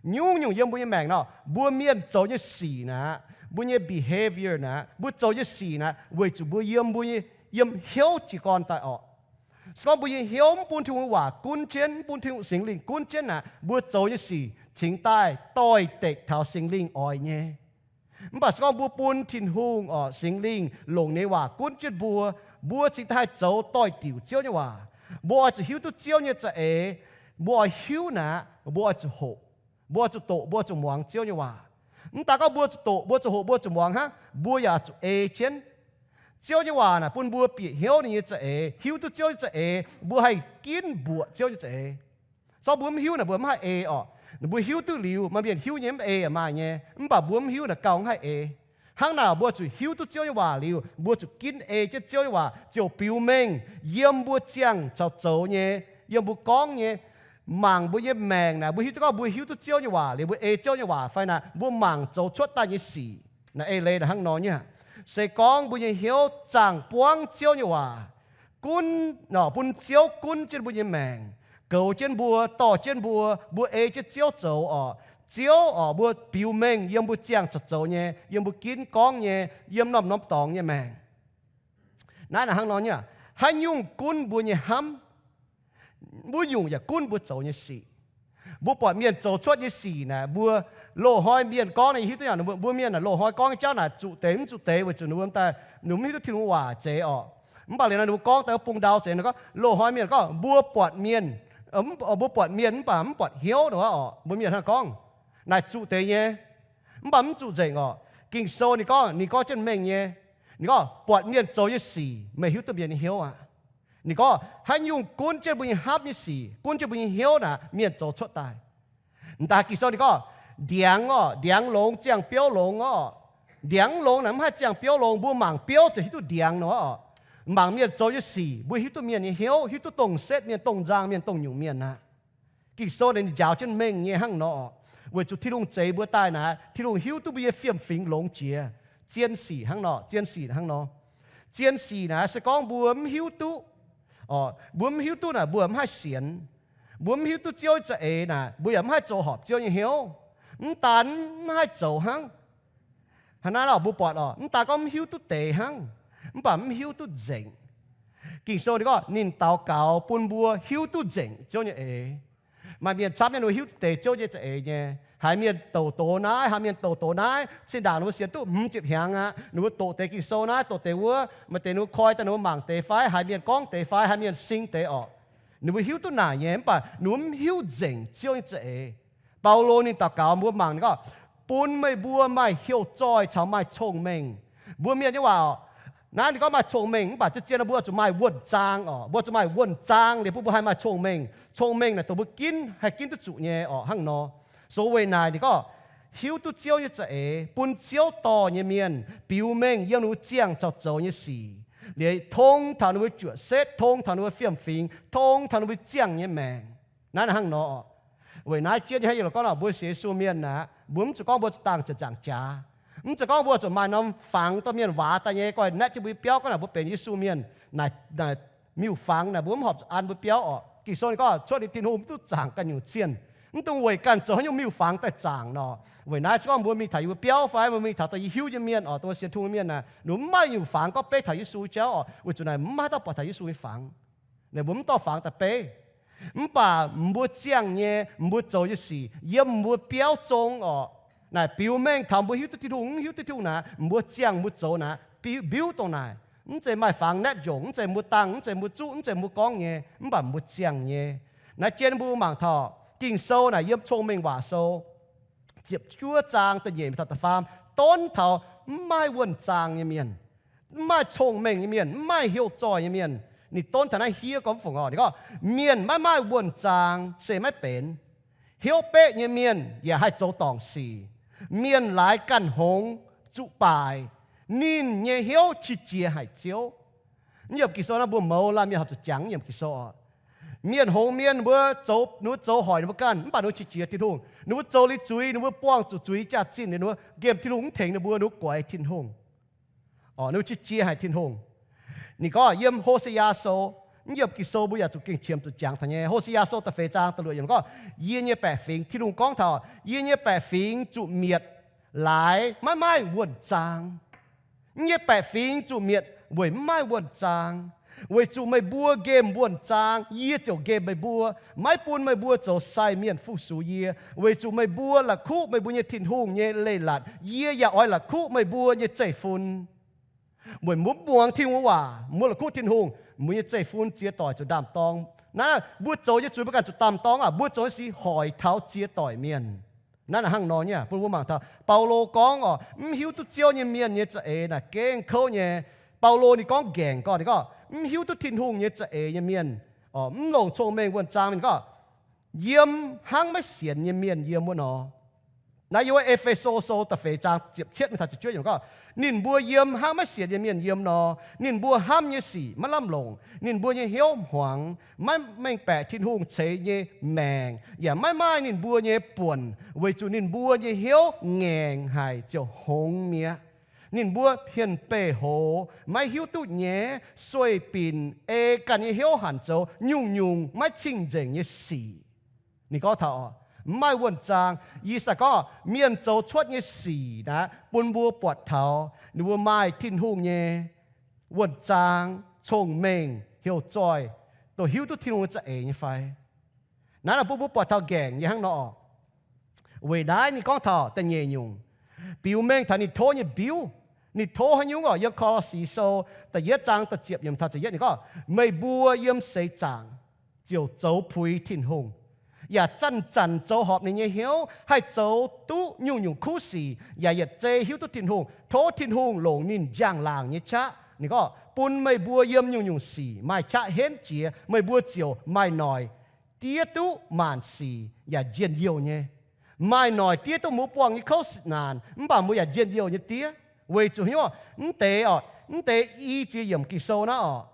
Nyungc-nyungc yiem mbuo nyei maengc nor, mbuo mienh zoux nyei sic naaic, mbuo nyei behaviour naaic, mbuo zoux nyei sic naaic, weic zuqc mbuo yiem mbuo nyei, yiem hnyouv jiez gorn daaih orqc. Se gorngv mbuo nyei hnyouv mv bun Tin-Hungh waac gunv jienv, mv bun Tin-Hungh Singx Lingh gunv jienv naaic, mbuo zoux nyei sic cingx daaih doix-dekc taux Singx Lingh oix nyei. Mv baac se gorngv mbuo bun Tin-Hungh orqc, Singx Lingh longc ninh nyei waac gunv jienv mbuo, mbuo cingx daaih haih zoux doix-diuc Ziouv nyei waac. Mbuo oix zuqc hiuv duqv Ziouv nyei za'eix. Mbuo oix hiuv naaic, mbuo oix zuqc hoqc, mbuo oix zuqc doqc, mbuo oix zuqc muangx Ziouv nyei waac. Mv daaih gorngv mbuo zuqc doqc, mbuo zuqc hoqc, mbuo zuqc muangx hnangv, mbuo yaac zuqc ei jienv. Ziouv nyei waac naaic bun mbuo bieqc hnyouv ninh nyei za'eix, hiuv duqv Ziouv nyei za'eix, mbuo haih ginv mbuoqc Ziouv nyei za'eix. Se gorngv mbuo mv hiuv naaic mbuo mv haih ei orqc. Mbuo hiuv duqv liuz, maaih mienh hiuv nyei mv ei maaih nyei, mv baac mbuo mv hiuv naaic gauh mv haih ei. Hnangv naaic mbuo zuqc hiuv duqv Ziouv nyei waac liuz, mbuo zuqc ginv ei jienv Ziouv nyei waac, ziouc biux mengh yiem mbuo ziangh caux zoux nyei, yiem mbuo gorngv nyei. Mangc mbuo nyei maengc naaic, mbuo hiuv duqv gorngv mbuo hiuv duqv Ziouv nyei waac liuz, mbuo ei Ziouv nyei waac fai naaic, mbuo mangc zoux cuotv daaih nyei sic naaic eix leiz naaic hnangv nor nyei aqv. Se gorngv mbuo nyei hnyouv zaangh buangv Ziouv nyei waac, gunv, bun Ziouv gunv jienv mbuo nyei maengc, goux jienv mbuo, dorh jienv mbuo, mbuo ei jienv Ziouv zoux orqc. Ziouv orqc, mbuo biux mengh yiem mbuo ziangh caux zoux nyei, yiem mbuo ginv gorngv nyei, yiem norm-norm dorngx nyei maengc. Naaiv naaic hnangv nor nyei aqv. Haaix nyungc gunv mbuo nyei hnamv, wuov nyungc yaac gunv mbuo zoux nyei sic. Mbuo buatc mienh zoux cuotv nyei sic naaic, mbuo loz-hnoi mienh gorngv naaic, yie hiuv duqv yaac mbuo mienh naaic loz-hnoi gorngv nyei jauv naaic zuqc deix mv zuqc deix weic zuqc ninh mbuo daaih ninh mbuo mv hiuv duqv Tin-Hungh waac zeiz orqc. Mv baac liuz nor ninh mbuo gorngv daaih bung ndau zeiz nor gorngv, loz-hnoi mienh gorngv mbuo buatc mienh, mv, mbuo buatc mienh mv baac mv buatc hnyouv nor orqc. Mbuo mienh hnangv gorngv naaic zuqc deix nyei, mv baac mv zuqc nzengc orqc. Ging-Sou ninh gorngv, ninh gorngv jienv mengh nyei. Ninh gorngv, buatc mienh zoux nyei sic meih hiuv duqv mienh nyei hnyouv aqv. Ninh gorngv haaix nyungc gunv jienv mbuo nyei hnamv nyei sic, gunv jienv mbuo nyei hnyouv naaic, mienh zoux cuotv daaih. M'daaih Ging-Sou ninh gorngv, ndiangx orqc, ndiangx longx ziangh biouv longx orqc. Ndiangx longx naaic mv haih ziangh biouv longx. Mbuo mangc biouv ziouc hiuv duqv ndiangx nor orqc. Mangc mienh zoux nyei sic, mbuo hiuv duqv mienh nyei hnyouv, hiuv duqv dongh setv mienh, dongh nzang mienh, dongh nyungc mienh aqv. Ging-Sou ninh njaaux jienv mengh nyei hnangv nor orqc. Weic zuqc Tin-Hungh zeix mbuo daaih naaic, Tin-Hungh hiuv duqv mbuo nyei fiem-fingx longx jiex. Zien sic hnangv nor, zien sic hnangv nor. Zien sic naaic se gorngv mbuo mv hiuv duqv, mbuo mv hiuv duqv naaic mbuo mv haih sienx. Mbuo mv hiuv duqv Ziouv nyei za'eix naaic, mbuo yaac mv haih zoux horpc Ziouv nyei hnyouv. Mv daan mv haih zoux hnangv, hnangv naaiv orqc, mbuo buatc orqc, mv daan gorngv mv hiuv duqv deix hnangv, mv baac mv hiuv duqv nzengc. Ging-Sou ninh gorngv ninh daux gaux bun mbuo hiuv duqv nzengc Ziouv nyei eix. Maaih mienh camv nyei ninh mbuo hiuv duqv deix Ziouv nyei za'eix nyei. Haiz mienh douc doz naaiv, haiz mienh douc doz naaiv, zinh ndaangc ninh mbuo sienx duqv hmz ziepc hnyangx aqv, ninh mbuo doqc deix Ging-Sou naaiv, doqc deix wuov, maaih deix ninh mbuo koi daaih ninh mbuo mangc deix fai haiz mienh gorngv deix fai haiz mienh sing deix orqc. Ninh mbuo hiuv duqv naaic nyei, mv baac ninh mbuo mv hiuv nzengc Ziouv nyei za'eix. Baulo ninh daux gaux mbuo mangc ninh gorngv, bun meih mbuo maaih heuc zoih caux maaih cong-mengh. Mbuo mienh nyei waac orqc, naaiv ninh gorngv maaih cong-mengh, mv baac zien-zien nor mbuo zuqc maaih wuonh zaang orqc. Mbuo zuqc maaih wuonh zaang liuz bun mbuo haih maaih cong-mengh. Cong-mengh naaic dongh mbuo ginv, haih ginv duqv zuqc nyei orqc hnangv nor. So weic naaic ninh gorngv, hiuv duqv Ziouv nyei za'eix, bun Ziouv dorh nyei mienh biux mengh yiem ninh mbuo ziangh caux zoux nyei sic, liuz tong taux ninh mbuo juoqc setv, tong taux ninh mbuo fiem-fingx, tong taux ninh mbuo ziangh nyei maengc. Naaiv hnangv nor orqc. Weic naaiv jienv nyei hnangv yie gorngv nor, mbuo sienx Yesu mienh naaic, mbuo mv zuqc gorngv mbuo zuqc dangh ziepc nzaangc jaax. Mv zuqc gorngv mbuo zuqc maaih norm fangx dorh mienh waaz daaih nyei, goiv naetv jienv mbuo nyei biauv gorngv naaic mbuo benx Yesu mienh. Naaic, naaic miuc-fangx naaic mbuo mv horpc zuqc an mbuo biauv orqc. Ging-Sou ninh gorngv cuotv liuz Tin-Hungh mv duqv zaangc ganh nyungc zienh. Mv dungx weic ganh zoux haaix nyungc miuc-fangx daaih zaangc nor. Weic naaiv se gorngv mbuo mingh taux yie mbuo biauv fai mbuo mingh taux daaih yie hiuv nyei mienh orqc, dongh mbuo sienx Tin-Hungh mienh naaic, ninh mbuo mv maaih miuc-fangx gorngv beiv taux Yesu jauv orqc, weic zuqc naaic mv maaih haaix dauh buatc taux Yesu nyei fangx. Naaic mbuo mv dorh fangx daaih beiv. Mv baac mbuo ziangh nyei, mbuo zoux nyei sic yiem mbuo biauv zong orqc. Naaic biux mengh taux mbuo hiuv duqv Tin-Hungh, mv hiuv duqv Tin-Hungh naaic, mbuo ziangh mbuo zoux naaic, biuv, biuv dongh naaic. Mv zeiz maaih fangx naetv njongc, mv zeiz mbuo dangh, mv zeiz mbuo zuqv, mv zeiz mbuo gorngv nyei, mv baac mbuo ziangh nyei. Naaiv jien mbuo mangc taux Ging-Sou naaic yiem Cong-Mengh Waac Sou ziepc juov zaang da'nyeic taux da'faam, donv taux mv maaih wuonh zaang nyei mienh, mv maaih cong-mengh nyei mienh, mv maaih heuc zoih nyei mienh. Ninh donv taux naaiv hiev gorngv fungc oc. Ninh gorngv, mienh maiv maaih wuonh zaang se maiv benx. Heuc beqv nyei mienh yaac haih zoux dorngc sic. Mienh laaix ganh hngongx zuqc baaic, ninh nyei hnyouv qiex jiez haic Ziouv. Yiem Ging-Sou naaiv mbuo mouz laanh mienh horpc zuqc jangx yiem Ging-Sou oc. Mienh hngongx mienh mbuo zoux, ninh mbuo zoux hoic ninh mbuo ganh, mv baac ninh mbuo qiex jiez Tin-Hungh. Ninh mbuo zoux liuz zuiz, ninh mbuo buangh zuqc zuiz jaax-zinh, ninh mbuo nqemh Tin-Hungh, mv tengx ninh mbuo, ninh mbuo guaix Tin-Hungh. Oc, ninh mbuo qiex jiez haic Tin-Hungh. Ninh gorngv yiem Ho^se^yaa Sou, mv yiem Ging-Sou mbuo yaac zuqc gengh qiemx zuqc jangx taux nyei. Ho^se^yaa Sou da'feix zaang da'luoqc yiemc gorngv, yie nyei baeqc fingx, Tin-Hungh gorngv taux, yie nyei baeqc fingx zuqc mietc laaix maiv maaih wuonh zaang. Yie nyei baeqc fingx zuqc mietc weic mv maaih wuonh zaang. Weic zuqc meih mbuo nqemh wuonh zaang, yie ziouc nqemh meih mbuo, maiv bun meih mbuo zoux sai mienh fu-sux yie. Weic zuqc meih mbuo la'kuqv meih mbuo nyei Tin-Hungh nyei leiz-latc, yie yaac oix la'kuqv meih mbuo nyei zeiv-fun. Weic mbuo mv muangx Tin-Hungh waac, mbuo la'kuqv Tin-Hungh, mbuo nyei zeiv-fun ziex doic zuqc ndaam-dorng. Naaiv mbuo zoux nyei zuiz mbuo ganh zuqc ndaam-dorng aqv. Mbuo zoux nyei sic hoic taux ziex doic mienh. Naaiv hnangv nor nyei, bun mbuo mangc taux Baulo gorngv oc, mv hiuv duqv Ziouv nyei mienh nyei za'eix naaic gengh kouv nyei. Baulo ninh gorngv nqaengc gorngv, ninh gorngv mv hiuv duqv Tin-Hungh nyei za'eix nyei mienh, mv longc cong-mengh wuonh zaang mienh gorngv, yiem hnangv maiv sienx nyei mienh yiem wuov nor. Naaiv yiem wuov E^fe^so Sou da'feix zaang ziepc cietv mingh taux ziepc juov yiemc gorngv, ninh mbuo yiem hnangv maiv sienx nyei mienh yiem nor. Ninh mbuo hnamv nyei sic maiv lamh longc. Ninh mbuo nyei hnyouv hmuangx, maiv mengh baeqc Tin-Hungh ceix nyei maengc, yaac maiv maaih ninh mbuo nyei buonc, weic zuqc ninh mbuo nyei hnyouv ngaengc haic ziouc hngongx mi'aqv. Ninh mbuo hmien beih hoz, maiv hiuv duqv nyaiv, sueih binc, ei ganh nyei hnyouv hanc zoux nyungc-nyungc maiv cing-nzengc nyei sic. Ninh gorngv taux mv maaih wuonh zaang. Yie se gorngv mienh zoux cuotv nyei sic naaiv bun mbuo buatc taux ninh mbuo maaih Tin-Hungh nyei wuonh zaang, cong-mengh, heuc zoih, dongh hiuv duqv Tin-Hungh nyei za'eix nyei fai. Naaiv naaic bun mbuo buatc taux nqaengc nyei hnangv nor oc. Weic naaiv ninh gorngv taux da'nyeic nyungc, biux mengh taux ninh tov nyei mbiuv. Ninh tov haaix nyungc oc? Yiem Ko^lo^si Sou da'yietv zaang da'ziepc yiemc taux ziepc yietv ninh gorngv, meih mbuo yiem seix zaangc ziouc zoux puix Tin-Hungh, yaac zanc-zanc zoux horpc ninh nyei hnyouv, haih zoux duqv nyungc-nyungc kuv sic, yaac yietc zei hiuv duqv Tin-Hungh, tov Tin-Hungh longc ninh njang-laangc nyei qaqv. Ninh gorngv, bun meih mbuo yiem nyungc-nyungc sic maaih qaqv henv jiex, meih mbuo ziouc maaih noic diev duqv maanc sic yaac njien-youh nyei. Maaih noic diev duqv mbuo buangh nyei kouv naanc, mv baac mbuo yaac njien-youh nyei diev. Weic zuqc hnyouv mv deix oc, mv deix i ziex yiemc Ging-Sou naaiv oc.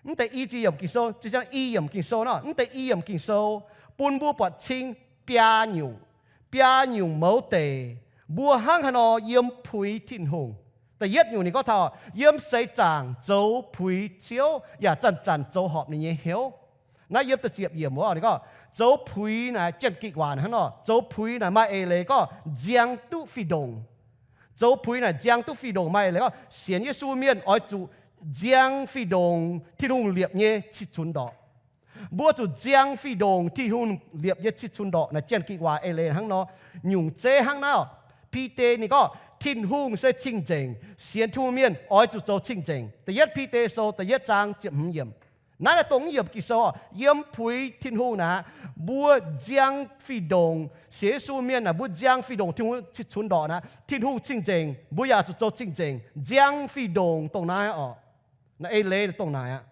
Mv deix i ziex yiemc Ging-Sou, ziex ziangh i yiemc Ging-Sou naaiv, mv deix i yiemc Ging-Sou bun mbuo buatc cing biaa nyungc, biaa nyungc mouz deic, mbuo hnangv haaix nor yiem puix Tin-Hungh. Da'yietv nyungc ninh gorngv taux yiem seix zaangc zoux puix Ziouv yaac zanc-zanc zoux horpc ninh nyei hnyouv. Naaiv yiem da'ziepc yiemc wuov ninh gorngv, zoux puix naaic, Janx-Gikc waac hnangv nor, zoux puix naaic maaih eix leiz gorngv nziang duqv fih ndongc. Zoux puix naaic nziang duqv fih ndongc maaih eix leiz gorngv sienx Yesu mienh oix zuqc nziang fih ndongc Tin-Hungh liepc nyei cih cunx ndorqc. Mbuo zuqc nziang fih ndongc Tin-Hungh liepc nyei cih cunx ndorqc naaic, Janx-Gikc waac eix leiz hnangv nor. Nyungc zeiv hnangv naaiv, Bide ninh gorngv Tin-Hungh se cing-nzengc, sienx Tin-Hungh mienh oix zuqc zoux cing-nzengc. Da'yietv Bide Sou da'yietv zaang ziepc hmz yiemc. Naaiv naaiv dongh mv yiemc Ging-Sou, yiem puix Tin-Hungh naaic, mbuo nziang fih ndongc sienx Yesu mienh naaic, mbuo nziang fih ndongc Tin-Hungh cih cunx ndorqc naaic, Tin-Hungh cing-nzengc, mbuo yaac zuqc zoux cing-nzengc. Nziang fih ndongc dongh naaiv oc. Naaiv eix leiz dongh naaic aqv.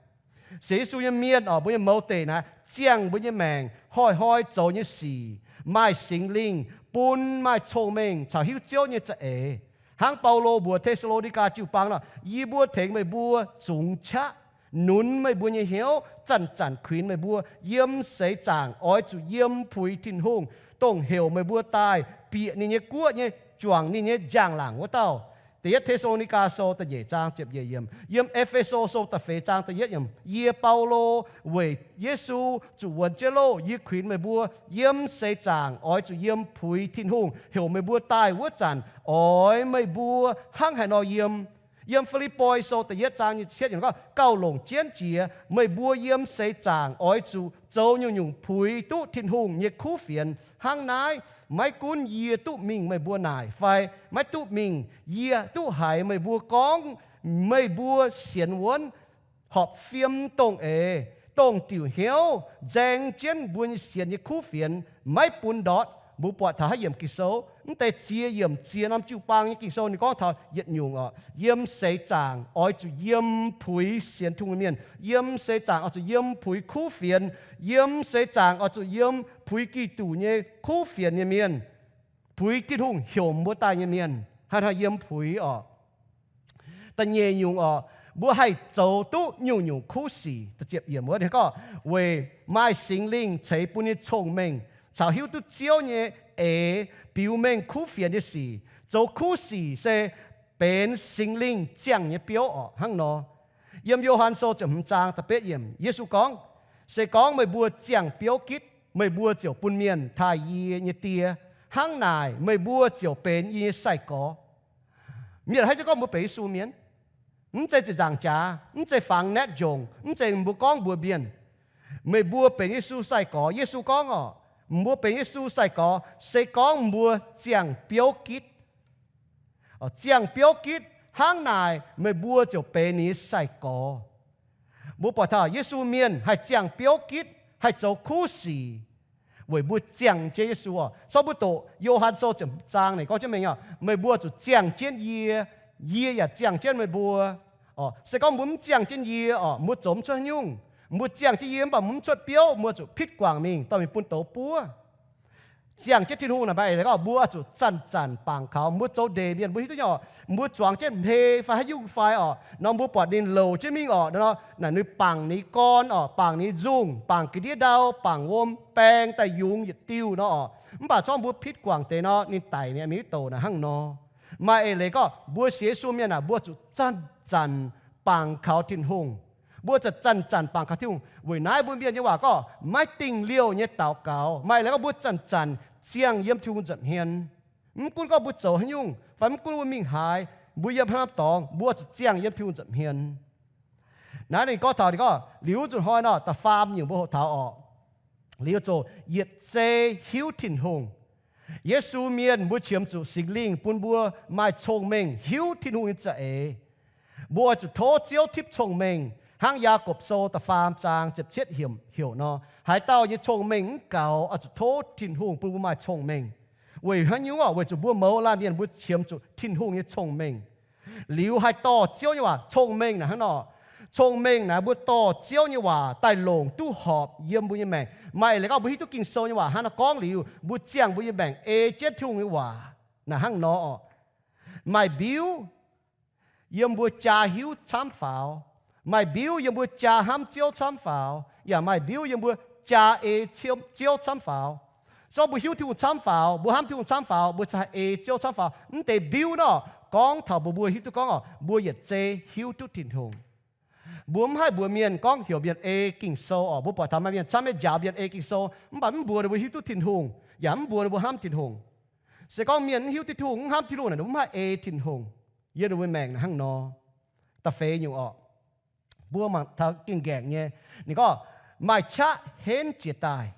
Sienx Yesu nyei mienh oc, mbuo nyei mouz deic naaic, ziangh mbuo nyei maengc, hnoi-hnoi zoux nyei sic, maaih Singx Lingh bun maaih cong-mengh caux hiuv Ziouv nyei za'eix. Hnangv Baulo mbuox Te^saa^lo^ni^gaa jiu-baang nor, yie mbuo tengx meih mbuo zungx qaqv, nunz meih mbuo nyei hnyouv, zanc-zanc kuinx meih mbuo yiem seix zaangc oix zuqc yiem puix Tin-Hungh, dongh heuc meih mbuo daaih bieqc ninh nyei guoqv nyei, juangc ninh nyei njang-laangc wuov dauh. Da'yietv Te^saa^lo^ni^gaa Sou da'nyeic zaang ziepc nyeic yiemc, yiem E^fe^so Sou da'feix zaang da'yietv yiemc, yie Baulo weic Yesu zuqc wuonx jienv loh, yie kuinx meih mbuo yiem seix zaangc oix zuqc yiem puix Tin-Hungh heuc meih mbuo daaih wuov zanc, oix meih mbuo hnangv haaix nor yiem. Yiem Fi^lipv^poi Sou da'yietv zaang nyic ziepc cietv yiemc gorngv, gauh longc jienv jiex meih mbuo yiem seix zaangc oix zuqc zoux nyungc-nyungc puix duqv Tin-Hungh nyei kuv fienx. Hnangv naaiv, maiv gunv yie duqv mingh meih mbuo naaic fai maiv duqv mingh, yie duqv haiz meih mbuo gorngv meih mbuo sienx wuonv, horpc fiem dongh eix, dongh diuc hnyouv, nzaeng jienv mbuo nyei sienx nyei kuv fienx, maiv bun ndortv. Mbuo buatc taux haaix yiemc Ging-Sou, mv deix ziex yiemc ziex norm jiu-baang nyei Ging-Sou ninh gorngv taux yietc nyungc oc, yiem seix zaangc oix zuqc yiem puix sienx Tin-Hungh nyei mienh, yiem seix zaangc oix zuqc yiem puix kuv fienx, yiem seix zaangc oix zuqc yiem puix Giduc nyei kuv fienx nyei mienh, puix Tin-Hungh heuc mbuo daaih nyei mienh, haih hnoi yiem puix oc. Da'nyeic nyungc oc, mbuo haih zoux duqv nyungc-nyungc kuv sic. Da'ziepc yiemc wuov ninh gorngv, weic maaih Singx Lingh ceix bun nyei cong-mengh caux hiuv duqv Ziouv nyei eix biux mengh kuv fienx nyei sic. Zoux kuv sic se benx Singx Lingh ziangh nyei biouv oc. Hnangv nor, yiem Yo^han Sou ziepc hmz zaang da'betv yiemc, Yesu gorngv, se gorngv meih mbuo ziangh biouv gitv, meih mbuo ziouc bun mienh taaih yie nyei Die. Hnangv naaic, meih mbuo ziouc benx yie nyei sai-gorx. Mienh haih jienv gorngv mbuo benx Yesu mienh. Mv zeiz ziepc nzaangc jaax, mv zeiz fangx naetv njongc, mv zeiz mbuo gorngv mbuox mienh, meih mbuo benx Yesu sai-gorx. Yesu gorngv oc, mbuo benx Yesu sai-gorx se gorngv mbuo ziangh biouv gitv. Ziangh biouv gitv, hnangv naaic meih mbuo ziouc benx ninh nyei sai-gorx. Mbuo buatc taux Yesu mienh haih ziangh biouv gitv, haih zoux kuv sic, weic mbuo ziangh jienv Yesu oc. Corc mbuo doqc Yo^han Sou ziepc hmz zaang ninh gorngv jienv mengh oc, meih mbuo zuqc ziangh jienv yie, yie yaac ziangh jienv meih mbuo. Se gorngv mbuo mv ziangh jienv yie oc, mbuo zoux mv cuotv haaix nyungc. Mbuo ziangh jienv yie mv baac mbuo mv cuotv biouv, mbuo zuqc pitv guangc mingh dorh mingh bun douz buov. Ziangh jienv Tin-Hungh naaic maaih eix leiz gorngv mbuo oix zuqc zanc-zanc bangc kaux. Mbuo zoux ndeic mienh mbuo hiuv duqv nyei oc, mbuo zuangx jienv hmei fai haaix nyungc fai oc, nor mbuo buatc ninh louc jienv mingh oc, nor naaic ninh bangc ninh gorn oc, bangc ninh nzungh, bangc ga'ndiev ndau, bangc wuom baeng daaih yungz yietc diuh nor oc. Mv baac corc mbuo pitv guangc deix nor ninh daic mi'aqv, mingh douc naaic hnangv nor. Maaih eix leiz gorngv mbuo sienx Yesu mienh aah, mbuo zuqc zanc-zanc bangc kaux Tin-Hungh. Mbuo zuqc zanc-zanc bangc kaux Tin-Hungh. Weic naaiv mbuo mienh nyei waac gorngv maiv dingh liouh nyei daux gaux. Maaih leiz gorngv mbuo zanc-zanc ziangh yiem Tin-Hungh nza'hmien. Mv gunv gorngv mbuo zoux haaix nyungc fai mv gunv mbuo mingh haaix, mbuo yiem haaix norm dorngx, mbuo zuqc ziangh yiem Tin-Hungh nza'hmien. Naaiv ninh gorngv taux ninh gorngv liuz nzunc hnoi nor, da'faam nyungc mbuo hoqc taux oc, liuz zoqc yietc zei hiuv Tin-Hungh. Yesu mienh mbuo qiemx zuqc Singx Lingh bun mbuo maaih cong-mengh hiuv Tin-Hungh nyei za'eix. Mbuo oix zuqc tov Ziouv tipv cong-mengh hnangv Yaagorpc Sou da'faam zaang ziepc cietv yiemc heuc nor, haaix dauh nyei cong-mengh mv gaux, oix zuqc tov Tin-Hungh bun mbuo maaih cong-mengh. Weic haaix nyungc oc? Weic zuqc mbuo mouz laanh mienh mbuo qiemx zuqc Tin-Hungh nyei cong-mengh. Liuz haih dorh Ziouv nyei waac, cong-mengh naaic hnangv nor. Cong-mengh naaic mbuo dorh Ziouv nyei waac daaih longc duqv horpc yiem mbuo nyei maengc. Maaih eix leiz gorngv mbuo hiuv duqv Ging-Sou nyei waac hnangv nor gorngv liuz, mbuo ziangh mbuo nyei maengc ei jienv Tin-Hungh nyei waac naaic hnangv nor oc. Maaih mbiuv yiem mbuo jaa hiuv camv faaux. Maaih mbiuv yiem mbuo jaa hnamv Ziouv camv faaux, yaac maaih mbiuv yiem mbuo jaa ei Ziouv camv faaux. Zorqv mbuo hiuv Tin-Hungh camv faaux, mbuo hnamv Tin-Hungh camv faaux, mbuo cingx haih ei Ziouv camv faaux. Mv deix mbiuv nor gorngv taux mbuo, mbuo hiuv duqv gorngv oc, mbuo yietc zei hiuv duqv Tin-Hungh. Mbuo mv haih mbuox mienh gorngv heuc mienh ei Ging-Sou oc. Mbuo buatc taux maaih mienh camv nyei njaaux mienh ei Ging-Sou, mv baac mv mbuox ninh mbuo hiuv duqv Tin-Hungh, yaac mv mbuox ninh mbuo hnamv Tin-Hungh. Se gorngv mienh mv hiuv duqv Tin-Hungh, mv hnamv Tin-Hungh naaic, ninh mbuo mv haih ei Tin-Hungh yiem ninh mbuo maengc naaic hnangv nor. Da'feix nyungc oc, mbuo mangc taux gengh gaengc nyei, ninh gorngv maaih qaqv henv jiez daaih.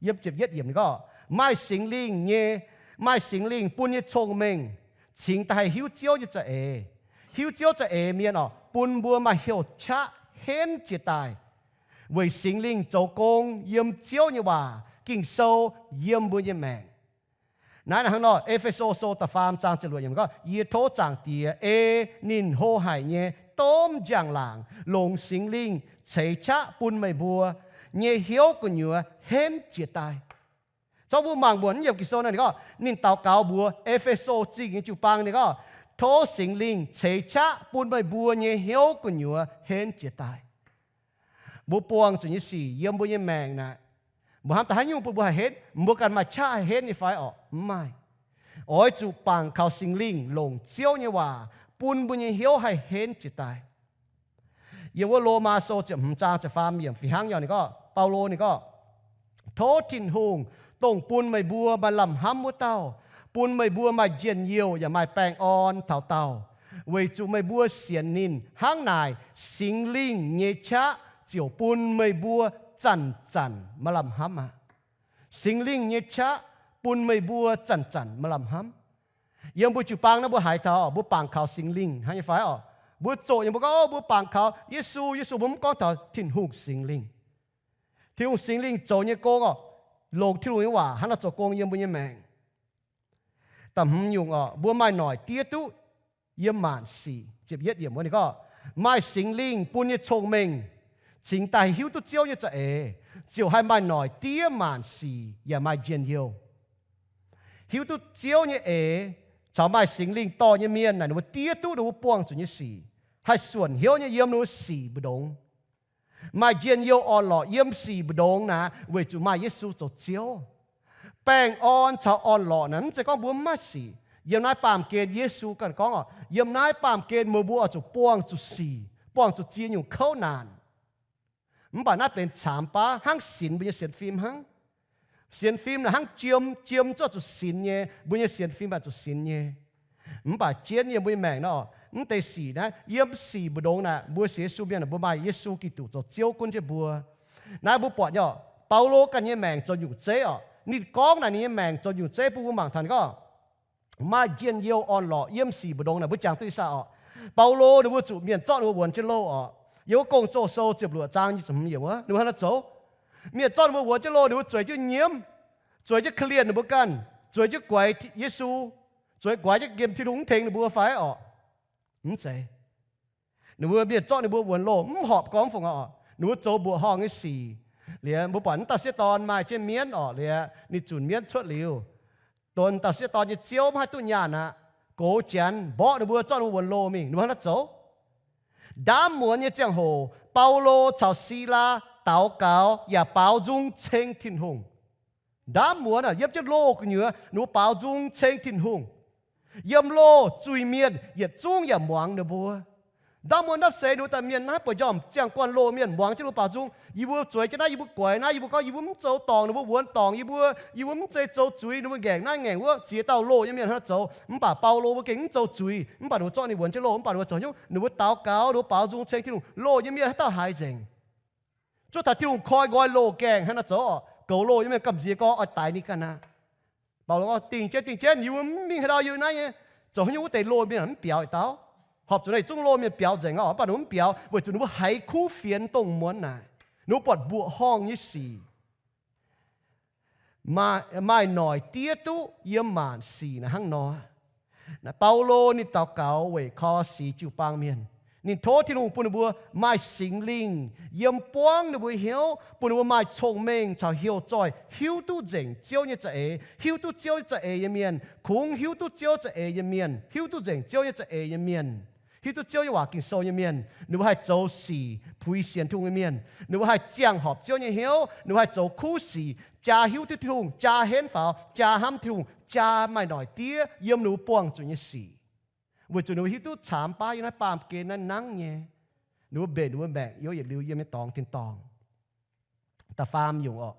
Yiem ziepc yietv yiemc ninh gorngv maaih Singx Lingh nyei, maaih Singx Lingh bun nyei cong-mengh cingx daaih haih hiuv Ziouv nyei za'eix. Hiuv Ziouv za'eix mienh oc, bun mbuo maaih heuc qaqv henv jiez daaih, weic Singx Lingh zoux gong yiem Ziouv nyei waac Ging-Sou yiem mbuo nyei maengc. Naaiv hnangv nor, E^fe^so Sou da'faam zaang ziepc luoqc yiemc gorngv, yie tov Zaangc Diex ei ninh hlo haic nyei domh njang-laangc longx Singx Lingh ceix qaqv bun meih mbuo nyei hnyouv gu'nyuoz henv jiez daaih. Zorqv mbuo mangc mbuo naaiv yiemc Ging-Sou naaiv ninh gorngv, ninh daux gaux mbuox E^fe^so Zingh nyei jiu-baang ninh gorngv, tov Singx Lingh ceix qaqv bun meih mbuo nyei hnyouv gu'nyuoz henv jiez daaih. Mbuo buangh zuqc nyei sic yiem mbuo nyei maengc naaic, mbuo hnamv daaih haaix nyungc bun mbuo haih henv? Mbuo ganh maaih qaqv haih henv nyei fai orqc? Mv maaih. Oix zuqc bangc kaux Singx Lingh longc Ziouv nyei waac bun mbuo nyei hnyouv haih henv jiez daaih. Yiem wuov Lomaa Sou ziepc hmz zaang ziepc faam yiemc fih hnangv nyei ninh gorngv, Baulo ninh gorngv, tov Tin-Hungh, dongh bun meih mbuo maaih lamh hnamv wuov dauh, bun meih mbuo maaih njien-youh yaac maaih baengh orn taux daauh, weic zuqc meih mbuo sienx ninh. Hnangv naaic, Singx Lingh nyei qaqv ziouc bun meih mbuo zanc-zanc maaih lamh hnamv aqv. Singx Lingh nyei qaqv bun meih mbuo zanc-zanc maaih lamh hnamv. Yiem mbuo jiu-baang naaiv mbuo haiz taux mbuo bangc kaux Singx Lingh hnangv nyei fai oc? Mbuo zoqc nyei mbuo gorngv, Ov, mbuo bangc kaux Yesu, Yesu. Mbuo mv gorngv taux Tin-Hungh Singx Lingh. Tin-Hungh Singx Lingh zoux nyei gong oc, longc Tin-Hungh nyei waac hnangv nor zoux gong yiem mbuo nyei maengc. Da'hmz nyungc oc, mbuo maaih noic diev duqv yiem maanc sic. Ziepc yietv yiemc wuov ninh gorngv, maaih Singx Lingh bun nyei cong-mengh cingx daaih hiuv duqv Ziouv nyei za'eix, ziouc haih maaih noic diev maanc sic yaac maaih njien-youh. Hiuv duqv Ziouv nyei eix caux maaih Singx Lingh dorh nyei mienh naaic, ninh mbuo diev duqv ninh mbuo buangh zuqc nyei sic, haih suonc hnyouv nyei yiem ninh mbuo sic mbu'ndongx. Maaih njien-youh orn-lorqc yiem sic mbu'ndongx naaic weic zuqc maaih Yesu zoux Ziouv. Baengh orn caux orn-lorqc naaic mv zeiz gorngv mbuo mv maaih sic. Yiem naaiv baamh gen Yesu ganh gorngv oc, yiem naaiv baamh gen meih mbuo oix zuqc buangh zuqc sic, buangh zuqc ziex nyungc kouv naanc. Mv baac naaiv benx caamx baav hnangv sinx mbuo nyei sienx fim hnangv. Sienx fim naaic hnangv jiem, jiem zuqc zuqc sinx nyei, mbuo nyei sienx fim baac zuqc sinx nyei. Mv baac jienv yiem mbuo nyei maengc nor, mv deix sic naaiv, yiem sic mbu'ndongx naaic, mbuo sienx Yesu mienh, mbuo maaih Yesu Giduc zoux Ziouv gunv jienv mbuo. Naaiv mbuo buatc nyei oc, Baulo ganh nyei maengc zoux nyungc zeiv oc. Ninh gorngv naaic ninh nyei maengc zoux nyungc zeiv bun mbuo mangc taux gorngv maaih njien-youh orn-lorqc yiem sic mbu'ndongx naaic, mbuo jangx duqv ih saah oc. Baulo ninh mbuo zuqc mienh zorqv ninh mbuo wuonx jienv loh oc. Yiem wuov Gong-Zoh sou ziepc luoqc zaang nyic ziepc hmz yiemc wuov, ninh mbuo hnangv naaiv zoux. Mienh zorqv ninh mbuo wuonx jienv loh, ninh mbuo zueiz jienv nyiemv, zueiz jienv korv-lienh ninh mbuo ganh, zueiz jienv guaix Yesu, zueiz guaix jienv nqemh Tin-Hungh mv tengx ninh mbuo fai oc? Mv zeiz. Ninh mbuo mienh zorqv ninh mbuo wuonx loh mv horpc gorngv fungc oc. Ninh mbuo zoux mbuoqc horngh nyei sic. Liuz mbuo buatc wuov dauh sieqv dorn maaih jienv mienv oc, liuz ninh zunc mienv cuotv liuz, donx dauh sieqv dorn nyei ziouv mv haih duqv nyaanh aqv. Gox Janx mborqv ninh mbuo, zorqv ninh mbuo wuonx loh mingh, ninh mbuo hnangv naaiv zoux. Ndaamv muonz nyei ziangh hoc, Baulo caux Silaa daux gaux yaac baaux nzung ceng Tin-Hungh. Ndaamv muonz aeqv, yiem jienv loh gu'nyuoz ninh mbuo baaux nzung ceng Tin-Hungh. Yiem loh zuiz-mienh yietc zungv yaac muangx ninh mbuo. Ndaamv muonz ndapv seix ninh mbuo daaih mienh naaiv bueix njormh ziangh guanh loh mienh muangx jienv ninh mbuo baaux nzung. Yie mbuo zueiz jienv naaiv, yie mbuo guaix naaiv, yie mbuo gorngv yie mbuo mv zoux dorngc ninh mbuo wuonx dorngc yie mbuo, yie mbuo mv zeiz zoux zuiz ninh mbuo ngaengc naaiv ngaengc wuov, ziex dauh loh nyei mienh hnangv naaiv zoux. Mv baac Baulo mbuo gengh mv zoux zuiz, mv baac ninh mbuo zorqv ninh wuonx jienv loh, mv baac ninh mbuo zoux hnyouv, ninh mbuo daux gaux, ninh mbuo baaux nzung ceng Tin-Hungh, loh nyei mienh haaix dauh haiz nzengc. Zuov taux Tin-Hungh koi nqoi loh gaengh hnangv naaiv zoux oc. Goux loh nyei mienh gamh nziex gorngv oix daix ninh ganh aqv. Baulo gorngv, Dingh jienv, dingh jienv, yie mbuo mv mingh haaix ndau, yie naaiv nyei. Zoux haaix nyungc wuov deix loh mienh mv biaux yietc dauh. Horpc zuqc naaiv yietc zungv loh mienh biaux nzengc oc, mv baac ninh mbuo mv biaux weic zuqc ninh mbuo haiz kuv fienx dongh muonz naaic, ninh mbuo buatc mbuoqc horngh nyei sic. Maaih, maaih noic diev duqv yiem maanc sic naaiv hnangv nor. Naaiv Baulo ninh daux gaux weic Ko^lo^si jiu-baang mienh. Ninh tov Tin-Hungh bun ninh mbuo maaih Singx Lingh yiem buangv ninh mbuo hnyouv, bun ninh mbuo maaih cong-mengh caux heuc zoih hiuv duqv nzengc Ziouv nyei za'eix, hiuv duqv Ziouv nyei za'eix nyei mienh, kungx hiuv duqv Ziouv za'eix nyei mienh, hiuv duqv nzengc Ziouv nyei za'eix nyei mienh, hiuv duqv Ziouv nyei waac Ging-Sou nyei mienh, ninh mbuo haih zoux sic puix sienx Tin-Hungh nyei mienh. Ninh mbuo haih ziangh horpc Ziouv nyei hnyouv, ninh mbuo haih zoux kuv sic, jaa hiuv duqv Tin-Hungh, jaa henv faaux, jaa hnamv Tin-Hungh, jaa maaih noic diev yiem ninh mbuo buangh zuqc nyei sic. Weic zuqc ninh mbuo hiuv duqv caamx baav yiem naaiv baamh gen naaiv nangv nyei, ninh mbuo mbenc ninh mbuo maengc youc yietc liuz yiem nyei dorngx tin-dorngh. Da'faam nyungc oc,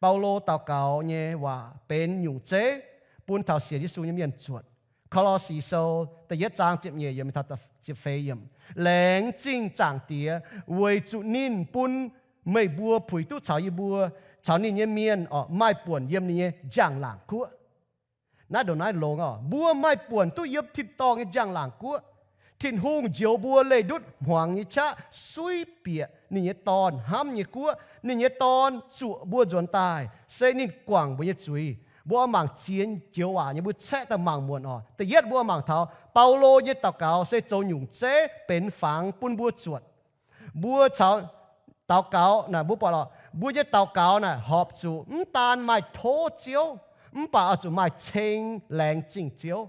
Baulo daux gaux nyei waac benx nyungc zeiv bun taux sienx Yesu nyei mienh zuotc. Ko^lo^si Sou da'yietv zaang ziepc nyeic yiemc taux ziepc feix yiemc, Laengz zingh Zaangc Diex weic zuqc ninh bun meih mbuo puix duqv caux yie mbuo, caux ninh nyei mienh oc, maaih buonc yiem ninh nyei njang-laangc guoqv. Naaiv ndongc naaiv longx oc, mbuo maaih buonc duqv yiem tin-dorngh nyei njang-laangc guoqv. Tin-Hungh njoux mbuo leih ndutv hmuangx nyei qaqv suiv bieqc ninh nyei Dorn hnamv nyei guoqv. Ninh nyei Dorn zuoqc mbuo nzuonx daaih, se ninh guangc mbuo nyei zuiz. Mbuo oix mangc ziex joux waac nyei, mbuo caeqv daaih mangc muonc oc. Da'yietv mbuo mangc taux Baulo nyei daux gaux se zoux nyungc zeiv benx fangx bun mbuo zuotc. Mbuo caux daux gaux naaic, mbuo buatc lorqc, mbuo nyei daux gaux naaic horpc zuqc mv daan maaih tov Ziouv, mv baac oix zuqc maaih ceng laengz zingh Ziouv.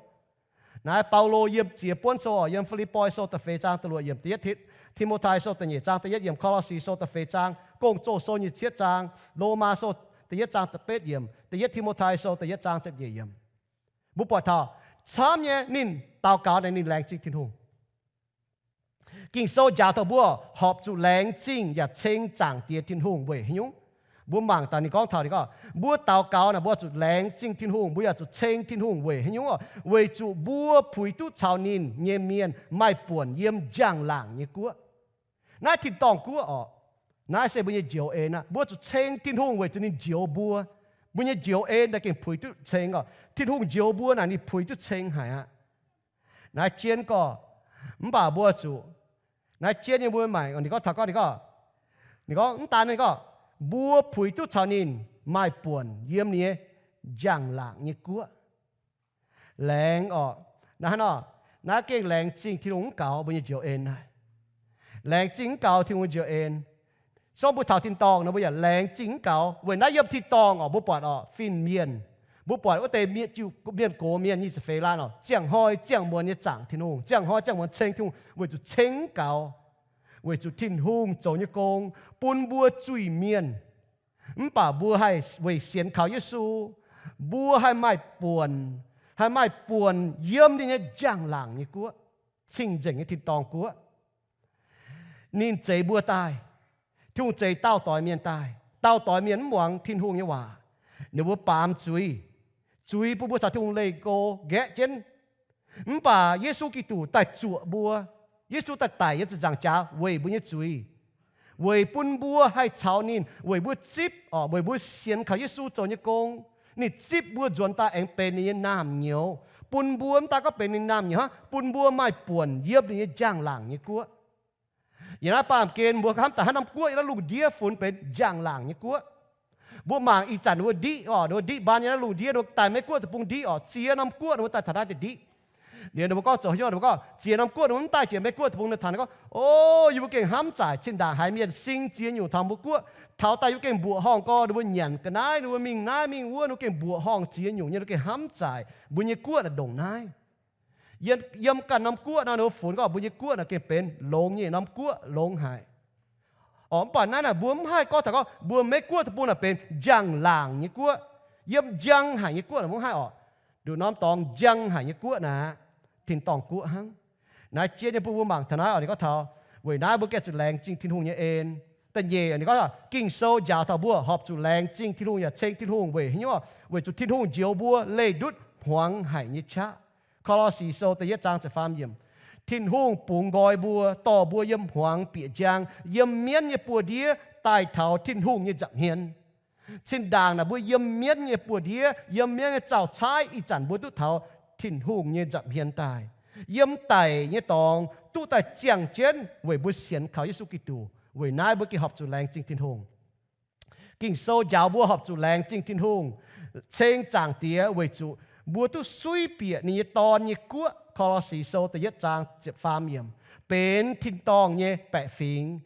Naaiv Baulo yiem ziex buonv sou oc, yiem Fi^lipv^poi Sou da'feix zaang da'luoqc yiemc, da'yietv Ti^, Ti^mo^tai Sou da'nyeic zaang da'yietv yiemc, Ko^lo^si Sou da'feix zaang, Gong-Zoh Sou nyic cietv zaang, Lomaa Sou da'yietv zaang da'betv yiemc, da'yietv Ti^mo^tai Sou da'yietv zaang da'nyeic yiemc. Mbuo buatc taux camv nyei ninh daux gaux naaic ninh laengz zingh Tin-Hungh. Ging-Sou njaaux taux mbuo horpc zuqc laengz zingh yaac ceng Zaangc Diex Tin-Hungh weic haaix nyungc? Mbuo mangc daaih ninh gorngv taux ninh gorngv, mbuo daux gaux naaic mbuo zuqc laengz zingh Tin-Hungh, mbuo yaac zuqc ceng Tin-Hungh weic haaix nyungc oc? Weic zuqc mbuo puix duqv caux ninh nyei mienh maaih buonc yiem njang-laangc nyei guoqv. Naaiv tin-dorngh guoqv oc. Naaiv se mbuo nyei njoux en aqv. Mbuo zuqc ceng Tin-Hungh weic zuqc ninh njoux mbuo. Mbuo nyei njoux en naaic gengh puix duqv ceng oc. Tin-Hungh njoux mbuo naaic ninh puix duqv ceng haic aqv. Naaiv jienv gorx, mv baac mbuo zuqc, naaiv jienv nyei mbuo mangc ninh gorngv taux gorngv, ninh gorngv, ninh gorngv mv daan ninh gorngv, mbuo puix duqv caux ninh maaih buonc yiem ninh nyei njang-laangc nyei guoqv. Laengz oc. Naaiv hnangv nor, naaiv gengh laengz zingh Tin-Hungh mv gaux mbuo nyei njoux en naaic. Laengz zingh mv gaux Tin-Hungh njoux en. Zorqv mbuo taux tin-dorngh nor mbuo yaac laengz zingh mv gaux. Weic naaiv yiem tin-dorngh oc, mbuo buatc oc, fin-mienh, mbuo buatc wuov deix mienh, mienh gox mienh nyic ziepc feix laanh oc, ziangh hnoi ziangh muonz nyei zaangc Tin-Hungh, ziangh hnoi ziangh muonz ceng Tin-Hungh, weic zuqc ceng mv gaux, weic zuqc Tin-Hungh zoux nyei gong bun mbuo zuiz-mienh. Mv baac mbuo haih weic sienx kaux Yesu, mbuo haih maaih buonc, haih maaih buonc yiem ninh nyei njang-laangc nyei guoqv, cing-nzengc nyei tin-dorngh guoqv. Ninh zeix mbuo daaih. Tin-Hungh zeix dauh doix mienh daaih. Dauh doix mienh mv muangx Tin-Hungh nyei waac. Ninh mbuo baamz zuiz. Zuiz bun mbuo caux Tin-Hungh leih go nqaeqv jienv. Mv baac Yesu Giduc daaih zuoqc mbuo. Yesu daaih daic yiem ziepc nzaangc jaax weic mbuo nyei zuiz, weic bun mbuo haih caux ninh, weic mbuo zipv oc, weic mbuo sienx kaux Yesu zoux nyei gong. Ninh zipv mbuo nzuonx daaih aengx benx ninh nyei naamh nyouz, bun mbuo mv daan gorngv benx ninh naamh nyouz hnangv, bun mbuo maaih buonc yiem ninh nyei njang-laangc nyei guoqv. Yiem naaiv baamh gen mbuo hnamv daaih hnangv norm guoqv yiem naaiv lungh ndiev funx benx njang-laangc nyei guoqv. Mbuo mangc ih zanc ninh mbuo ndiqv oc, ninh mbuo ndiqv mbaan yiem naaiv lungh ndiev, ninh mbuo daaih Meiv Guoqv deic-bung ndiqv oc, ziex norm guoqv ninh mbuo daaih taux naaiv deix ndiqv. Liuz ninh mbuo gorngv zoux haaix nyungc, ninh mbuo gorngv ziex norm guoqv ninh mbuo mv daaih jiex Meiv Guoqv deic-bung, ninh taux ninh gorngv, o, yie mbuo gengh hnamv zaaic, cin-ndaangc haiz mienh sing ziex nyungc taux mbuo guoqv. Taux daaih yie mbuo gengh mbuoqc horngh gorx, ninh mbuo nyanc ga'naaiv, ninh mbuo mingh naaiv mingh wuov, ninh mbuo gengh mbuoqc horngh ziex nyungc nyei, ninh mbuo gengh hnamv zaaic mbuo nyei guoqv naaic ndongc naaiv. Yiem, yiem ganh norm guoqv naaiv ninh mbuo funx gorngv mbuo nyei guoqv naaic gengh benx longx nyei norm guoqv longx haic. Oc, mv baac naaiv naaic mbuo mv haih gorngv taux gorngv mbuo Meiv Guoqv deic-bung naaic benx njang-laangc nyei guoqv, yiem njang haic nyei guoqv naaic mbuo mv haih oc. Nduqc norm dorngx njang haic nyei guoqv naaic, tin-dorngh guoqv hnangv. Naaiv jiex nyei bun mbuo mangc taux naaiv oc, ninh gorngv taux, weic naaiv mbuo gengh zuqc laengz zingh Tin-Hungh nyei en. Da'nyeic ninh gorngv Ging-Sou njaaux taux mbuo horpc zuqc laengz zingh Tin-Hungh yaac ceng Tin-Hungh weic haaix nyungc? Weic zuqc Tin-Hungh njoux mbuo leih ndutv hmuangx haic nyei qaqv. Ko^lo^si Sou da'yietv zaang ziepc faam yiemc. Tin-Hungh bungx nqoi mbuo, dorh mbuo yiem hmuangx bieqc njang, yiem mienv nyei buoz-ndiev daaih taux Tin-Hungh nyei nza'hmien. Cin-ndaangc naaic mbuo yiem mienv nyei buoz-ndiev, yiem mienv nyei zaux caaiv, ih zanc mbuo duqv taux Tin-Hungh nyei nza'hmien daaih. Yiem daic nyei dorngx duqv daaih ziangh jienv weic mbuo sienx kaux Yesu Giduc. Weic naaiv mbuo gengh horpc zuqc laengz zingh Tin-Hungh. Ging-Sou njaaux mbuo horpc zuqc laengz zingh Tin-Hungh, ceng Zaangc Diex weic zuqc mbuo duqv suiv bieqc ninh nyei Dorn nyei guoqv. Ko^lo^si Sou da'yietv zaang ziepc faam yiemc, benx tin-dorngh nyei baeqc fingx.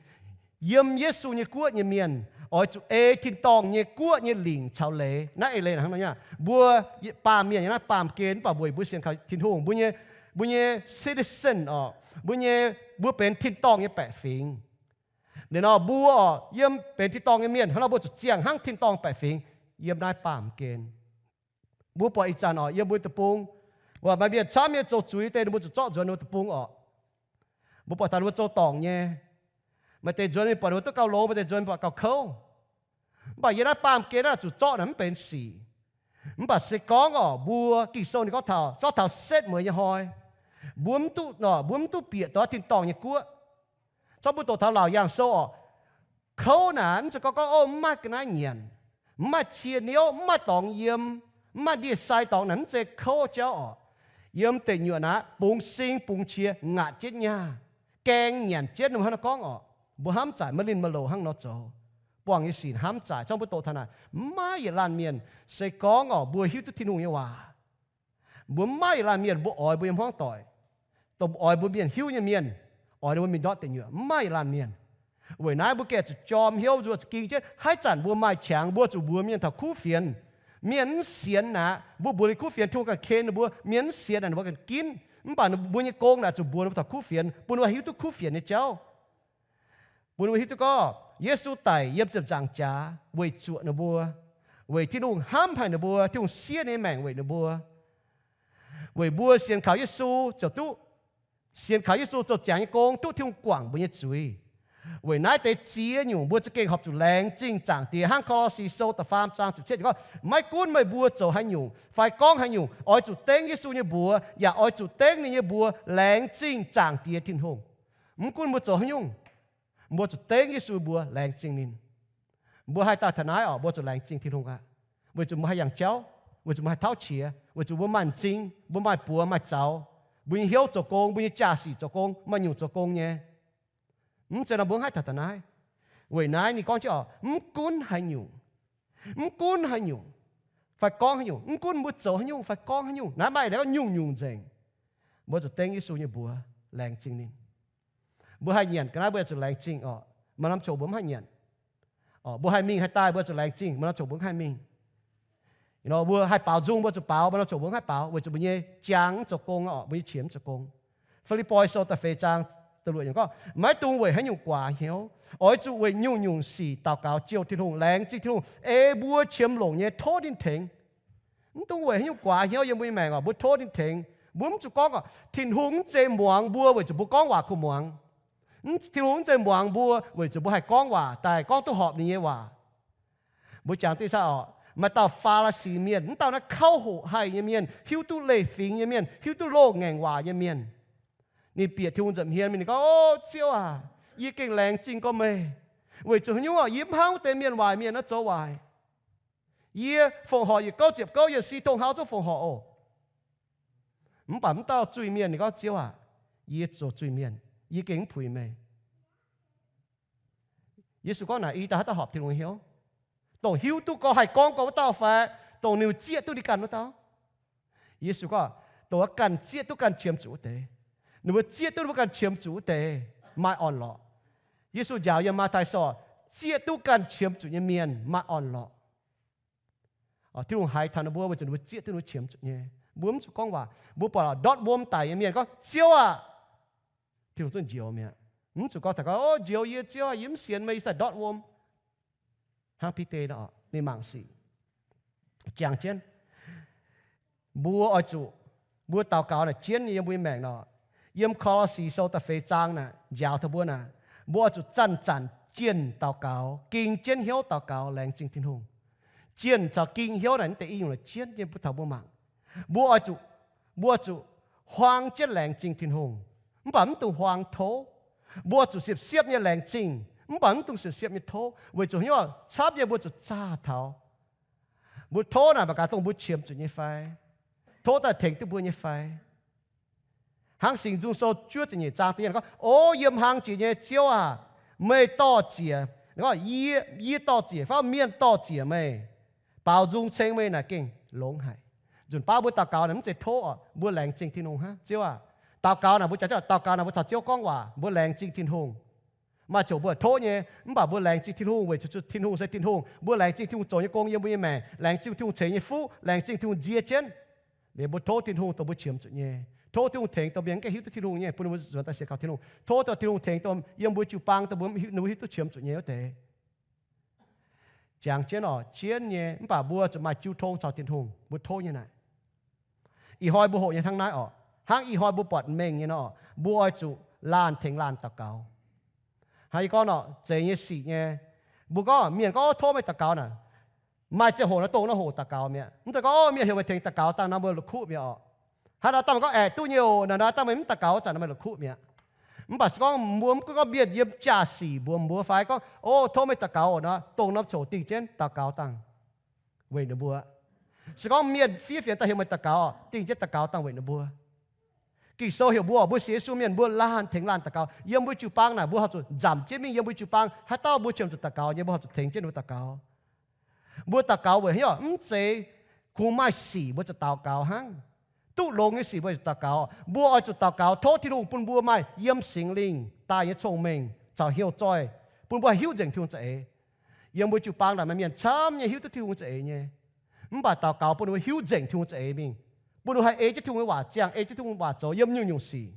Yiem Yesu nyei guoqv nyei mienh oix zuqc ei tin-dorngh nyei guoqv nyei lingc caux leiz. Naaiv eix leiz hnangv nor, mbuo baamh mienh yiem naaiv baamh gen, mv baac weic mbuo sienx kaux Tin-Hungh, mbuo nyei, mbuo nyei citizen oc, mbuo nyei, mbuo benx tin-dorngh nyei baeqc fingx. Liuz nor mbuo oc, yiem benx tin-dorngh nyei mienh hnangv nor, mbuo zuqc ziangh hnangv tin-dorngh baeqc fingx yiem naaiv baamh gen. Mbuo buatc ih zanc oc, yiem mbuo deic-bung, maaih mienh camv nyei zoux zuiz deix, ninh mbuo zuqc zorqv nzuonx ninh mbuo deic-bung oc. Mbuo buatc taux ninh mbuo zoux dorngc nyei. Maaih deix nzuonx mingh buatc ninh mbuo duqv gauh longx, maaih deix nzuonx mingh buatc gauh kouv. Mv baac yiem naaiv baamh gen naaiv zuqc zorqv naaic mv benx sic. Mv baac se gorngv oc, mbuo, Ging-Sou ninh gorngv taux, zorqv taux setv mueiz nyei hnoi, mbuo mv duqv, mbuo mv duqv bieqc doix tin-dorngh nyei guoqv. Zorqv mbuo doqc taux Laauc Yaangh Sou oc, kouv naaic mv zeiz gorngv gorngv, o, mv maaih ga'naaiv nyanc, mv maaih cie niouv, mv maaih dorngx yiem, mv maaih ndie-sai dorngx naaic, mv zeiz kouv jauv oc. Yiem deic nyuoqc naaic bungx sing bungx qiex ngaatc jienv nyaah, gaeng nyanc jienv, ninh mbuo hnangv nor gorngv oc. Mbuo hnamv zaaic maiv linh maiv loz hnangv nor zoux. Buangh nyei sic hnamv zaaic, zorqv mbuo doqc taux naaic, mv maaih yietc laanh mienh, se gorngv oc, mbuo hiuv duqv Tin-Hungh nyei waac, mbuo mv maaih yietc laanh mienh mbuo oix mbuo nyei hmuangv doic, dongh oix mbuo mienh hiuv nyei mienh, oix ninh mbuo mingh ndortv deic nyuoqc, mv maaih yietc laanh mienh. Weic naaiv mbuo gengh zuqc jorm hnyouv nzuonx zuqc ging jienv, haaix zanc mbuo maaih qangx, mbuo zuqc mbuox mienh taux kuv fienx. Mienh mv sienx naaic, mbuo mbuox ninh kuv fienx, Tin-Hungh ganh ken ninh mbuo. Mienh mv sienx naaic, ninh mbuo ganh ginv. Mv baac mbuo nyei gong naaic zuqc mbuox ninh mbuo taux kuv fienx, bun ninh mbuo hiuv duqv kuv fienx nyei jauv. Bun ninh mbuo hiuv duqv gorngv Yesu daic yiem ziepc nzaangc jaax weic zuoqc ninh mbuo, weic Tin-Hungh hnamv haic ninh mbuo, Tin-Hungh siev ninh nyei maengc weic ninh mbuo, weic mbuo sienx kaux Yesu ziouc duqv, sienx kaux Yesu zoux ziangx nyei gong duqv Tin-Hungh guangc mbuo nyei zuiz. Weic naaiv deix ziex nyungc mbuo za'gengh horpc zuqc laengz zingh Zaangc Diex. Hnangv Ko^lo^si Sou da'faam zaang ziepc cietv gorngv, maiv gunv meih mbuo zoux haaix nyungc fai gorngv haaix nyungc, oix zuqc dengv Yesu nyei mbuox yaac oix zuqc dengv ninh nyei mbuox laengz zingh Zaangc Diex Tin-Hungh. Mv gunv mbuo zoux haaix nyungc, mbuo zuqc dengv Yesu mbuox laengz zingh ninh. Mbuo haih daaih taux naaiv orqc, mbuo zuqc laengz zingh Tin-Hungh aqv. Weic zuqc mbuo haih yangh jauv, weic zuqc mbuo haih tauv qiex, weic zuqc mbuo maaih m'zing, mbuo maaih buoz maaih zaux, mbuo nyei hnyouv zoux gong, mbuo nyei jaa-sic zoux gong, maaih nyungc zoux gong nyei. Mv zeiz nor mbuo mv haih taux taux naaiv. Weic naaiv ninh gorngv jienv orqc, mv gunv haaix nyungc, mv gunv haaix nyungc, fai gorngv haaix nyungc, mv gunv mbuo zoux haaix nyungc fai gorngv haaix nyungc, naaiv maaih nyungc-nyungc nzengc, mbuo zuqc dengv Yesu nyei mbuox laengz zingh ninh. Mbuo haih nyanc ga'naaiv mbuo zuqc laengz zingh orqc, maaih norm ziangh hoc mbuo mv haih nyanc. Mbuo haih mingh haih daaih mbuo zuqc laengz zingh, maaih norm ziangh hoc mbuo mv haih mingh. Mbuo haih baaux nzung mbuo zuqc baaux, maaih norm ziangh hoc mbuo mv haih baaux weic zuqc mbuo nyei jaang mv zoux gong orqc, mbuo nyei qiex mv zoux gong. Fi^lipv^poi Sou da'feix zaang da'luoqc yiemc gorngv, maiv dungx weic haaix nyungc guaax hnyouv. Oix zuqc weic nyungc-nyungc sic daux gaux jouh Tin-Hungh, laengz zingh Tin-Hungh, ei mbuo qiemx longc nyei tov ninh tengx. Mv dungx weic haaix nyungc guaax hnyouv yiem mbuo nyei maengc orqc, mbuo tov ninh tengx. Mbuo mv zuqc gorngv orqc, Tin-Hungh mv zeiz muangx mbuo weic zuqc mbuo gorngv waac kuh muangx. Tin-Hungh mv zeiz muangx mbuo weic zuqc mbuo haih gorngv waac daaih gorngv duqv horpc ninh nyei waac. Mbuo jangx diqv saah orqc, maaih dauh Faa^li^si mienh, mv dauh naaiv kauv hoqc haih nyei mienh, hiuv duqv leiz-fingx nyei mienh, hiuv duqv loz-ngaengc waac nyei mienh. Ninh bieqc Tin-Hungh nza'hmien mingh, ninh gorngv, O Ziouv aac, yie gengh laengz zingh gorx meih. Weic zuqc haaix nyungc orqc, yie mv hnangv wuov deix mienh waaic mienh naaiv zoux waaic. Yie fongc horc yietc gouv ziepc gouv, yie si tong hau zungv fongc horc oc. Mv baac mv dauh zuiz-mienh ninh gorngv, Ziouv aac, yie zoux zuiz-mienh, yie gengh mv puix meih. Yesu gorngv naaic, Ih dauh haaix dauh horpc Tin-Hungh hnyouv? Dongh hiuv duqv gorx, haih gorngv gorx wuov dauh fai dongh ninh zieqv duqv ninh ganh wuov dauh? Yesu gorngv, dongh wuov ganh zieqv duqv ganh qiemx zuqc wuov deix. Ninh mbuo zieqv duqv ninh mbuo ganh qiemx zuqc wuov deix maaih orn-lorqc. Yesu njaaux yiem Matv^tai Sou, zieqv duqv ganh qiemx zuqc nyei mienh maaih orn-lorqc. Tin-Hungh haiz taux ninh mbuo weic zuqc ninh mbuo zieqv duqv ninh mbuo qiemx zuqc nyei. Mbuo mv zuqc gorngv waac. Mbuo buatc lorqc ndortv wuom daic nyei mienh gorngv, Ziouv aah! Tin-Hungh zungv njoux mi'aqv. Mv zuqc gorngv taux gorngv, O njoux yie, Ziouv aah, yie mv sienx meih, yie daaih ndortv wuom. Hnangv Bide nor, ninh mangc sic. Jangx jienv, mbuo oix zuqc, mbuo daux gaux naaic jienv nyei yiem mbuo nyei maengc nor, yiem Ko^lo^si Sou da'feix zaang naaic njaaux taux mbuo naaic, mbuo oix zuqc zanc-zanc jienh daux gaux, ging jienv hnyouv daux gaux, laengz zingh Tin-Hungh. Jienh caux ging hnyouv naaic mv deix i nyungc naaic jienv nyei mbuo taux mbuo mangc. Mbuo oix zuqc, mbuo oix zuqc huaang jienv laengz zingh Tin-Hungh, mv baac mv dungx huaang tov. Mbuo oix zuqc siepv-siepv nyei laengz zingh, mv baac mv dungx siepv-siepv nyei tov. Weic zuqc hnyouv camv nyei mbuo zuqc zaah taux. Mbuo tov naaic mangc gaax dongh mbuo qiemx zuqc nyei fai, tov daaih tengx duqv mbuo nyei fai. Hnangv Singx Nzung Sou juov ziepc nyeic zaang da'yietv gorngv, O yiem hlang jiex nyei Ziouv aah! Meih dorh ziec, yie, yie dorh ziec fai mienh dorh ziec meih, baaux nzung ceng meih naaic gengh longx haic. Nzunc baav mbuo daux gaux naaic mv zeiz tov orqc, mbuo laengz zingh Tin-Hungh hnangv. Ziouv aah! Daux gaux naaic mbuo jaax, daux gaux naaic mbuo caux Ziouv gorngv waac, mbuo laengz zingh Tin-Hungh. Maaih ziouc mbuo tov nyei, mv baac mbuo laengz zingh Tin-Hungh weic zuqc Tin-Hungh se Tin-Hungh. Mbuo laengz zingh Tin-Hungh zoux nyei gong yiem mbuo nyei maengc, laengz zingh Tin-Hungh ceix nyei fuqv, laengz zingh Tin-Hungh nzie jienv. Liuz mbuo tov Tin-Hungh dongh mbuo qiemx zuqc nyei, tov Tin-Hungh tengx dongh mienh mv gaengh hiuv duqv Tin-Hungh nyei, bun ninh mbuo zuonx daaih sienx kaux Tin-Hungh. Tov dongh Tin-Hungh tengx dongh yiem mbuo jiu baang dongh mbuo, ninh mbuo hiuv duqv qiemx zuqc nyei wuov deix. Jangx jienv orqc, jienv nyei, mv baac mbuo zuqc maaih jiu tong caux Tin-Hungh mbuo tov nyei naaic. Ih hnoi mbuo hoqc nyei hnangv naaiv orqc, hnangv ih hnoi mbuo buatc mengh nyei nor, mbuo oix zuqc laanh tengx laanh daux gaux. Hnangv yie gorngv nor, zeiz nyei sic nyei. Mbuo gorngv mienh gorngv tov meih daux gaux naaic, maaih ziangh hoc nor dongh nor hoqc daux gaux mi'aqv. Mv zeiz gorngv mienh heuc meih tengx daux gaux dangh nor meih la'kuqv mi'aqv orqc. Hnangv nor dangh meih gorngv aeqv, duqv nyei oc, naaiv dangh meih mv daux gaux zanc nor meih la'kuqv mi'aqv. Mv baac se gorngv mbuo mv gunv gorngv mienh yiem jaa-sic mbuox mbuo fai gorngv, O tov meih daux gaux oc nor, dongh norm ziouc dingh jienv daux gaux dangh weic ninh mbuo. Se gorngv mienh fiev fienx daaih heuc meih daux gaux, dingh jienv daux gaux dangh weic ninh mbuo. Ging-Sou heuc mbuo, mbuo sienx Yesu mienh mbuo laanh tengx laanh daux gaux. Yiem mbuo jiu-baang naaic mbuo horpc zuqc nzamc jienv mingh yiem mbuo jiu-baang, haaix dauh mbuo qiemx zuqc daux gaux nyei mbuo horpc zuqc tengx jienv ninh mbuo daux gaux. Mbuo daux gaux weic haaix nyungc? Mv zeiz kungx maaih sic mbuo zuqc daux gaux hnangv. Duqv longx nyei sic mbuo zuqc daux gaux. Mbuo oix zuqc daux gaux tov Tin-Hungh bun mbuo maaih yiem Singx Lingh daaih nyei cong-mengh caux hnyouv zoih, bun mbuo haih hiuv nzengc Tin-Hungh za'eix. Yiem mbuo jiu-baang naaic maaih mienh camv nyei hiuv duqv Tin-Hungh za'eix nyei. Mv baac daux gaux bun ninh mbuo hiuv nzengc Tin-Hungh za'eix mingh, bun ninh mbuo haih ei jienv Tin-Hungh nyei waac ziangh, ei jienv Tin-Hungh waac zoux yiem nyungc-nyungc sic.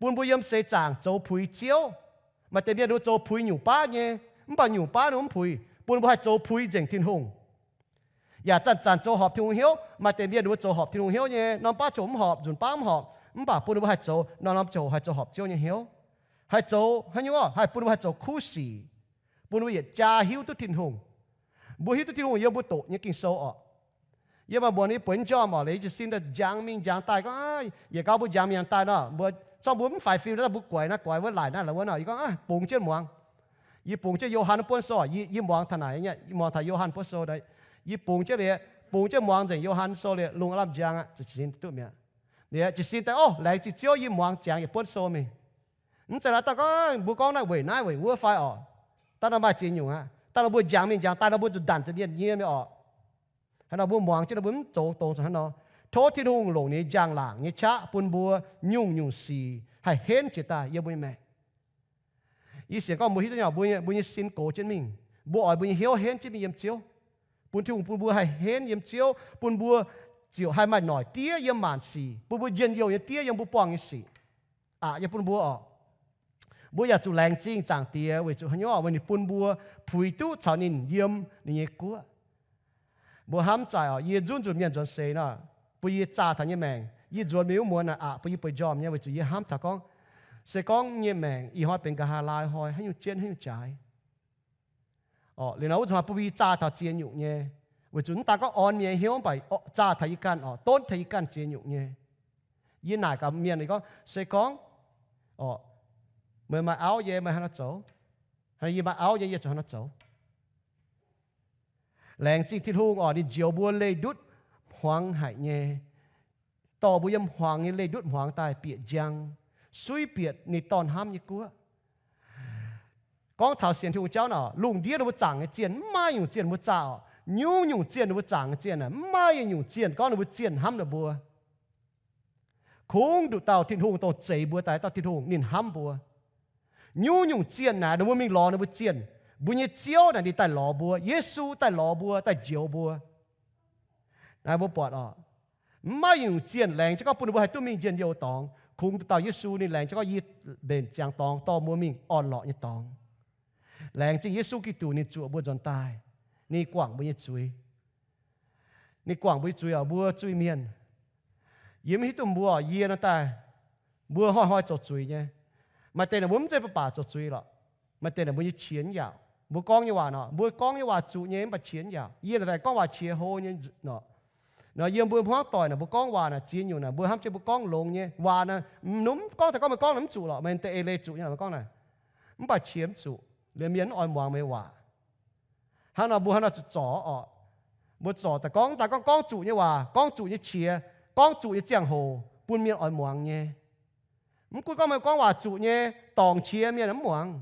Bun mbuo yiem seix zaangc zoux puix Ziouv. Maaih deix mienh ninh mbuo zoux puix nyungc baav nyei, mv baac nyungc baav ninh mbuo mv puix, bun ninh mbuo haih zoux puix nzengc Tin-Hungh. Yaac zanc-zanc zoux horpc Tin-Hungh hnyouv. Maaih deix mienh ninh mbuo zoux horpc Tin-Hungh hnyouv nyei, norm baav ziouc mv horpc, nzunc baav mv horpc, mv baac bun ninh mbuo haih zoux norm-norm ziouc haih zoux horpc Ziouv nyei hnyouv. haih zoux haaix nyungc orqc? Haih bun mbuo haih zoux kuv sic, bun mbuo yietc jaa hiuv duqv Tin-Hungh. Mbuo hiuv duqv Tin-Hungh yiem mbuo doqc nyei Ging-Sou orqc. Yiem maaih mbuo ninh bueix njormh orqc, leiz jiez sin daaih njangx mingh njangx daaih gorngv, yietc gau mbuo njangx mingh njangx daaih nor, mbuo zorqv mbuo mv faix fim nor, mbuo guaix naaiv guaix wuov laaic naaiv la'wuov nor, yie gorngv, bungx jienv muangx. Yie bungx jienv Yo^han buonv sou, yie muangx taux naaic, yie muangx taux Yo^han buonv sou, yie bungx jienv liuz, bungx jienv muangx nzengc Yo^han sou liuz, lungh aav lamh njang aqv, zuqc jiez sin duqv mi'aqv. Liuz jiez sin daaih, o, laengz zingh Ziouv, yie muangx ziangx yietc buonv sou mingh. Mv zeiz laaix daaih gorngv mbuo gorngv naaiv weic naaiv weic wuov fai orqc? Daaih nor maaih ziex nyungc aqv. Daaih nor mbuo njangx mingh njangx daaih nor mbuo zuqc ndanc zuqc mienh nyie mingh orqc. Hnangv nor mbuo muangx jienv nor mbuo mv zoux dongz zuqc hnangv nor. Tov Tin-Hungh longc ninh njang-laangc nyei qaqv bun mbuo nyungc-nyungc sic haih henv jiex daaih yiem mbuo nyei maengc. Yie sienx gorngv mbuo hiuv duqv nyei, mbuo nyei sin gox jienv mingh, mbuo oix mbuo nyei hnyouv henv jienv mingh yiem Ziouv, bun Tin-Hungh bun mbuo haih henv yiem Ziouv, bun mbuo ziouc haih maaih noic diev yiem maanc sic, bun mbuo njien-youh nyei diev yiem mbuo buangh nyei sic. Aqc yie bun mbuo orqc, mbuo yaac zuqc laengz zingh Zaangc Diex weic zuqc haaix nyungc orqc? Weic ninh bun mbuo puix duqv caux ninh yiem ninh nyei guoqv. Mbuo hnamv zaaic orqc, yie nzunc nzunc mienh nzuonx seix nor, bun yie zaah taux nyei maengc, yie nzuonx mingh wuov muonz naaic aqc bun yie bueix njormh nyei, weic zuqc yie hnamv taux gorngv, se gorngv nyei maengc ih hnoi benx nqa'haav laai hnoi haaix nyungc jienv haaix nyungc jaaix. Orqc, liuz nor wuov zanc hnoi bun yie zaah taux ziex nyungc nyei, weic zuqc mv daan gorngv orn mienh nyei hnyouv mv baac zaah taux yie ganh orqc, donv taux yie ganh ziex nyungc nyei. Yie naaic gaax mienh gorngv, se gorngv orqc, meih maaih auv nyei, meih haaix nor zoux? Yie maaih auv nyei, yie zuqc haaix nor zoux? Laengz zingh Tin-Hungh orqc, ninh njoux mbuo leih ndutv hmuangx haic nyei, dorh mbuo yiem hmuangx nyei leih ndutv hmuangx daaih bieqc njang, suiv bieqc ninh dorn hnamv nyei guoqv. Gorngv taux sienx Tin-Hungh jauv nor, lungh ndiev ninh mbuo zaangc nyei zienh, mv maaih nyungc zienh mbuo zaah orqc. Nyungc-nyungc zienh ninh mbuo zaangc nyei zienh aeqv, mv maaih nyungc zienh gorngv ninh mbuo zienh hnamv ninh mbuo. Kungx nduqc dauh Tin-Hungh dongh zeix mbuo daaih dauh Tin-Hungh ninh hnamv mbuo. Nyungc-nyungc zienh naaic ninh mbuo mingh lorz ninh mbuo zienh. Mbuo nyei Ziouv naaic ninh daaih lorz mbuo. Yesu daaih lorz mbuo, daaih njoux mbuo. Naaiv mbuo buatc orqc, mv maaih nyungc zienh laengz jienv gorngv bun ninh mbuo haih duqv mingh njien-youh dorngx. Kungx nduqc dauh Yesu ninh laengz jienv gorngv yie mbenc ziangx dorngx dorh mbuo mingh orn-lorqc nyei dorngx. Laengz zingh Yesu Giduc ninh zuoqc mbuo nzuonx daaih, ninh guangc mbuo nyei zuiz. Ninh guangc mbuo nyei zuiz orqc, mbuo zuiz-mienh. Yie mv hiuv duqv mbuo orqc, yie nor daaih, mbuo hnoi-hnoi zoux zuiz nyei. Maaih deix naaic mbuo mv zeiz baac baac zoux zuiz lorqc. Maaih deix naaic mbuo nyei qiex mv yaauc. Mbuo gorngv nyei waac nor, mbuo gorngv nyei waac zuqc nyei mv baac qiex mv yaauc. Yie naaic daaih gorngv waac qiex hlo nyei nor. Nor yiem mbuo hmuangv doic naaic mbuo gorngv waac naaic ziex nyungc naaic mbuo hnamv jienv mbuo gorngv longx nyei waac naaic, mv nunc gorngv daaih gorngv meih gorngv naaic mv zuqc lorqc, meih deix eix leiz zuqc nyei naaic meih gorngv naaic, mv baac qiex mv zuqc, liemh mienh mv oix muangx meih waac. Hnangv nor mbuo hnangv nor zuqc zorc orqc. Mbuo zorc daaih gorngv daaih gorngv gorngv zuqc nyei waac, gorngv zuqc nyei qiex, gorngv zuqc nyei ziangh hoc bun mienh oix muangx nyei. Mv gunv gorngv meih gorngv waac zuqc nyei, dorngc qiex mienh mv muangx.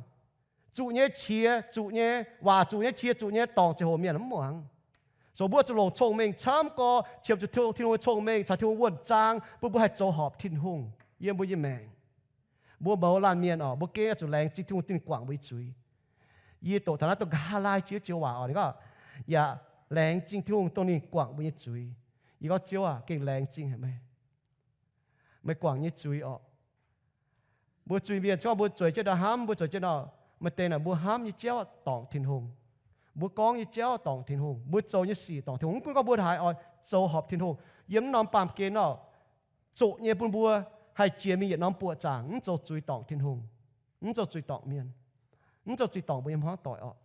Zuqc nyei qiex, zuqc nyei waac, zuqc nyei qiex, zuqc nyei dorngc ziangh hoc mienh mv muangx. So mbuo zuqc longc cong-mengh camv gorx, qiemx zuqc Tin-Hungh nyei cong-mengh caux Tin-Hungh wuonh zaang bun mbuo haih zoux horpc Tin-Hungh yiem mbuo nyei maengc. Mbuo mouz laanh mienh orqc, mbuo gengh zuqc laengz zingh Tin-Hungh dingh guangc mbuo nyei zuiz. Yie doqc taux naaiv dongh nqa'haav laai jiex joux waac orqc, ninh gorngv, yaac laengz zingh Tin-Hungh dongh ninh guangc mbuo nyei zuiz. Yie gorngv, Ziouv aac, gengh laengz zingh haic meih. Meih guangc nyei zuiz orqc. Mbuo zuiz-mienh gorngv mbuo zueiz jienv ndau hnamv, mbuo zueiz jienv nor, maaih deix naaic mbuo hnamv nyei jauv dorngc Tin-Hungh. Mbuo gorngv nyei jauv dorngc Tin-Hungh. Mbuo zoux nyei sic dorngc Tin-Hungh. Mv gunv gorngv mbuo haaix oix zoux horpc Tin-Hungh, yiem mv norm baamh gen nor, zoqc nyei bun mbuo haih jiex mingh yietc norm buoqc zaangc, mv zoux zuiz dorngc Tin-Hungh, mv zoux zuiz dorngc mienh, mv zoux zuiz dorngc mbuo nyei hmuangv doic orqc.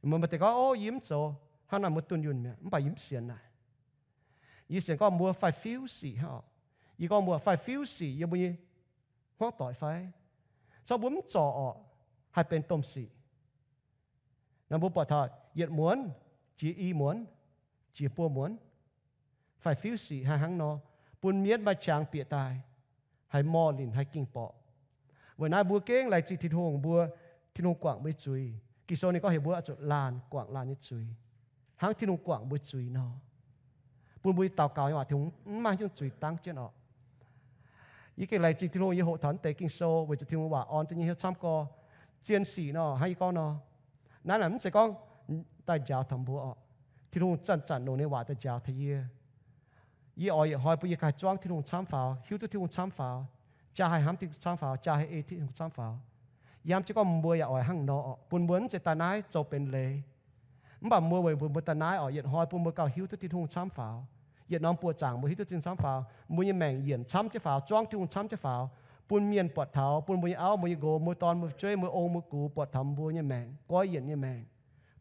Maaih deix gorngv, o, yie mv zoux, hnangv naaic mbuo dunh yunh mi'aqv, mv baac yie mv sienx naaic. Yie sienx gorngv mbuo faix-fiuv sic hnangv orqc. Yie gorngv mbuo faix-fiuv sic yiem mbuo nyei hmuangv doic fai? Corc mbuo mv zorc orqc, haih benx domh sic. Nor mbuo buatc taux yietc muonz, jiex i muonz, jiex buo muonz, faix-fiuv sic haih hnangv nor, bun mienv maaih qangx bieqc daaih, haih morh linc, haih ging-borqc. Weic naaiv mbuo gengh laengz zingh Tin-Hungh, mbuo, Tin-Hungh guangc mbuo nyei zuiz. Ging-Sou ninh gorngv heuc mbuo zuqc laanh guangc laanh nyei zuiz, hnangv Tin-Hungh guangc mbuo zuiz nor, bun mbuo daux gaux nyei waac Tin-Hungh mv maaih haaix nyungc zuiz dangv jienv orqc. Yie gengh laengz zingh Tin-Hungh, yie hoqc taux naaiv deix Ging-Sou weic zuqc Tin-Hungh waac orn deix nyei hnyouv camv gorx. Zien sic nor, hnangv yie gorngv nor, naaiv naaic mv zeiz gorngv daaih njaaux taux mbuo orqc. Tin-Hungh zanc-zanc longc ninh waac daaih njaaux taux yie. Yie oix yietc hnoi bun yie ganh zuangv Tin-Hungh camv faaux, hiuv duqv Tin-Hungh camv faaux, jaa haih hnamv Tin-Hungh camv faaux, jaa haih ei Tin-Hungh camv faaux. Yie hnamv jienv gorngv mbuo yaac oix hnangv nor orqc, bun mbuo mv zeiz daaih naaiv zoux benx leiz. Mv baac mbuo weic mbuo, mbuo daaih naaiv orqc, yietc hnoi bun mbuo gauh hiuv duqv Tin-Hungh camv faaux. Yietc norm buoqc zaangc mbuo hiuv duqv Tin-Hungh camv faaux, mbuo nyei maengc yienc camv jienv faaux, zuangv Tin-Hungh camv jienv faaux, bun mienh buatc taux, bun mbuo nyei auv, mbuo nyei nqox, mbuo dorn, mbuo fu'jueiv, mbuo ong, mbuo gux buatc taux mbuo nyei maengc, goiv yienc nyei maengc,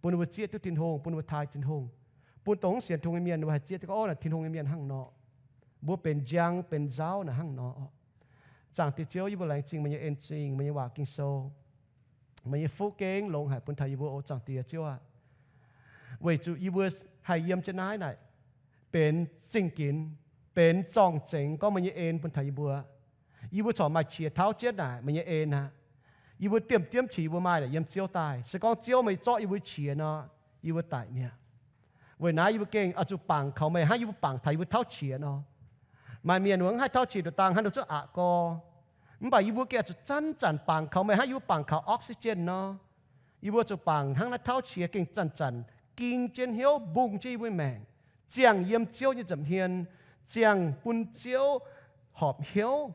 bun ninh mbuo zieqv duqv Tin-Hungh, bun ninh mbuo taaih Tin-Hungh, bun dongh mv sienx Tin-Hungh nyei mienh ninh mbuo haih zieqv duqv gorngv, Ov, naaic Tin-Hungh nyei mienh hnangv nor. Mbuo benx njang benx nzauv naaic hnangv nor. Zaangc Diex Ziouv, yie mbuo laengz zingh meih nyei en-zingh, meih nyei waac Ging-Sou, meih nyei fuqv gengh longx haic bun taux yie mbuo, o Zaangc Diex Ziouv aah. Weic zuqc yie mbuo haih yiem jienv naaiv naaic benx zingh ginx, benx zorng-zengx gorngv meih nyei en bun taux yie mbuo. Yie mbuo corc maaih qiex tauv jienv naaic meih nyei en aqv. Yie mbuo diemv diemv qiex yie mbuo maaih naaic yiem Ziouv daaih. Se gorngv Ziouv meih zorqv yie mbuo qiex nor, yie mbuo daic mi'aqv. Weic naaiv yie mbuo gengh oix zuqc bangc kaux meih hnangv yie mbuo bangc taux yie mbuo tauv qiex nor. Maaih mienh wuov mv haih tauv qiex nduqc dangh hnangv nor zuqc aqc gorx. Mv baac yie mbuo gengh oix zuqc zanc zanc bangc kaux meih hnangv yie mbuo bangc kaux oxygen nor. Yie mbuo zuqc bangc hnangv naaiv tauv qiex gengh zanc zanc ging jienv hnyouv, mbungh jienv yie mbuo maengc, ziangh yiem Ziouv nyei nza'hmien, ziangh bun Ziouv horpc hnyouv.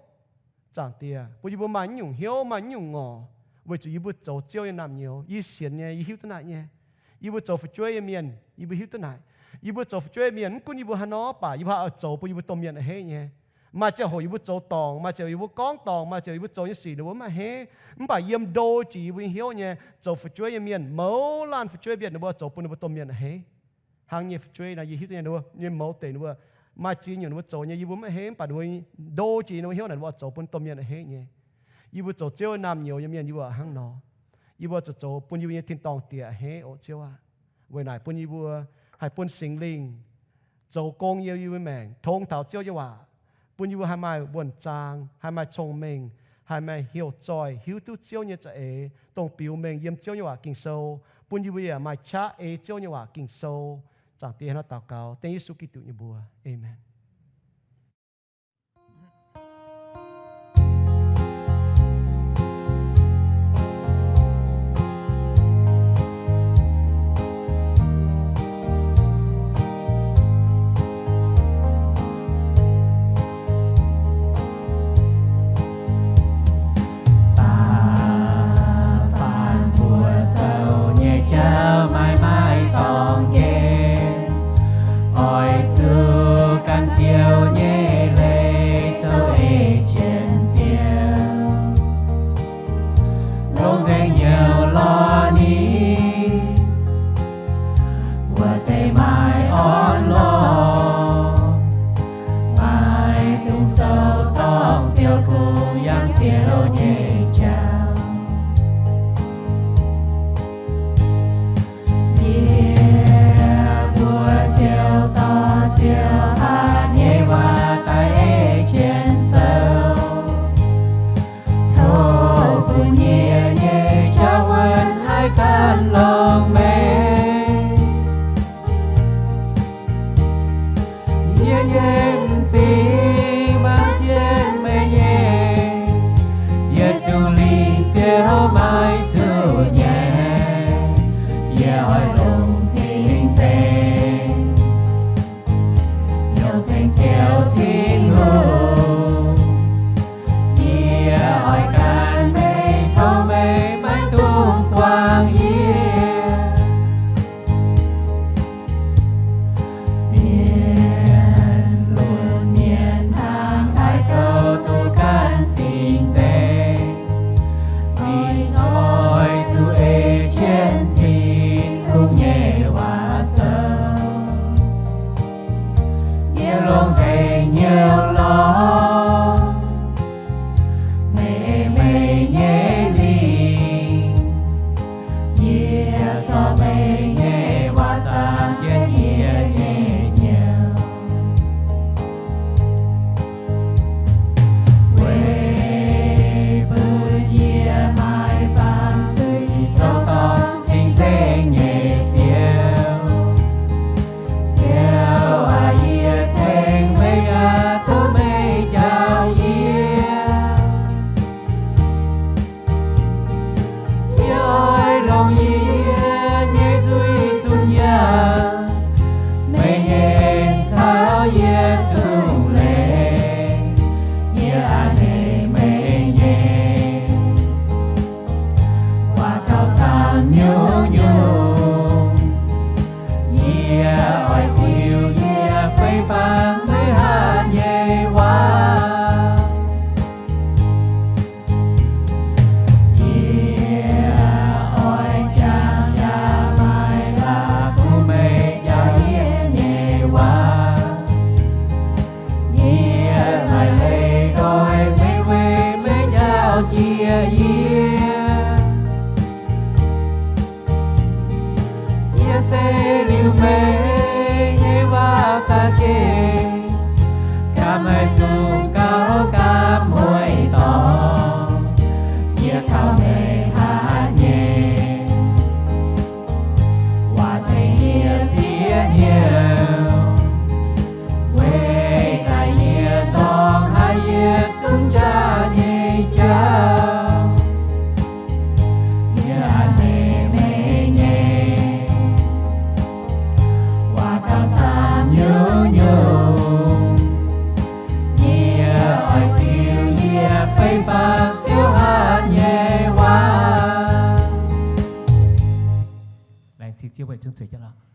Zaangc Diex, bun yie mbuo maaih naaiv nyungc hnyouv, maaih naaiv nyungc ngorc, weic zuqc yie mbuo zoux Ziouv nyei naamh nyouz. Yie sienx nyei, yie hiuv duqv naaic nyei. Yie mbuo zoux fu'jueiv nyei mienh, yie mbuo hiuv duqv naaic. Yie mbuo zoux fu'jueiv mienh, mv gunv yie mbuo haaix nor baac yie mbuo haih oix zoux bun yie mbuo domh mienh a'hneiv nyei. Maaih ziangh hoc yie mbuo zoux dorngc, maaih ziangh hoc yie mbuo gorngv dorngc, maaih ziangh hoc yie mbuo zoux nyei sic ninh mbuo mv a'hneiv. Mv baac yiem ndo jiex yie mbuo nyei hnyouv nyei, zoux fu'jueiv nyei mienh, mouz laanh fu'jueiv mienh ninh mbuo zoux bun ninh mbuo domh mienh a'hneiv. Hnangv nyei fu'jueiv nor yie hiuv duqv nyei, ninh mbuo nyei mouz deix ninh mbuo maaih ziex nyungc ninh mbuo zoux nyei, yie mbuo mv a'hneiv, mv baac ninh mbuo ndo jiex ninh mbuo hnyouv naaic ninh mbuo oix zoux bun domh mienh a'hneiv nyei. Yie mbuo zoux Ziouv naamh nyouz nyei mienh yie mbuo hnangv nor. Yie mbuo zuqc zoux bun yie mbuo nyei tin-dorngh Diex a'hneiv oc Ziouv aah. Weic naaic bun yie mbuo haih bun Singx Lingh zoux gong yiem yie mbuo maengc, tong taux Ziouv nyei waac, bun yie mbuo haih maaih wuonh zaang, haih maaih cong-mengh, haih maaih heuc zoih hiuv duqv Ziouv nyei za'eix, dongh biux mengh yiem Ziouv nyei waac Ging-Sou, bun yie mbuo yaac maaih qaqv ei Ziouv nyei waac Ging-Sou. Zaangc Diex hnangv naaiv daux gaux dengv Yesu Giduc nyei mbuox. Aamen. Baac faanh mbuo zoux nyei jauv maaih maaih dorngx nqemh, oix zuqc gan Ziouv nyei leiz zoux ei qienx Ziouv. Longx nzengc hnyouv lorz ninh, wuov deix maaih orn lorh, maaih dungx zoux dorngc Ziouv kungx yangh Ziouv nyei jauv. Yie mbuo ziouc dorh Ziouv hnangv nyei waac daaih ei qienx zoux. Tov bun yie nyei jauv wuonv haih ganh longx meih. Yie nyei m'zing maiv jienv meih nyei. Yietc zungv lingc Ziouv maiv zuqc nyei. Yie oix longc cing-nzengc, longc cing Ziouv Tin-Hungh. Yie oix gan meih, tov meih maiv dungx buangh yie. Mienh lunx mienh hnamv haaix gouv duqv gan cing-nzengc, mingh doix zuqc ei jienv Tin-Hungh nyei waac zoux. Yie longx nzengc hnyouv lorz Se liuz meih nyei waac za'gengh, gaax meih zuqc gauh gaax mueiz dorngx, yie kaux meih haiz nyei. Waac tengx yie bieqc hnyouv, weic daaih yie nzorng haic yie zungv jaax nyei jauv. Yie a'hneiv meih nyei waac gauh camv nyungc-nyungc. Yie oix ziux yie fei faang Ziouv hatc nyei waac. Laengz zingh Ziouv weic zunv zueiz jienv lorqc.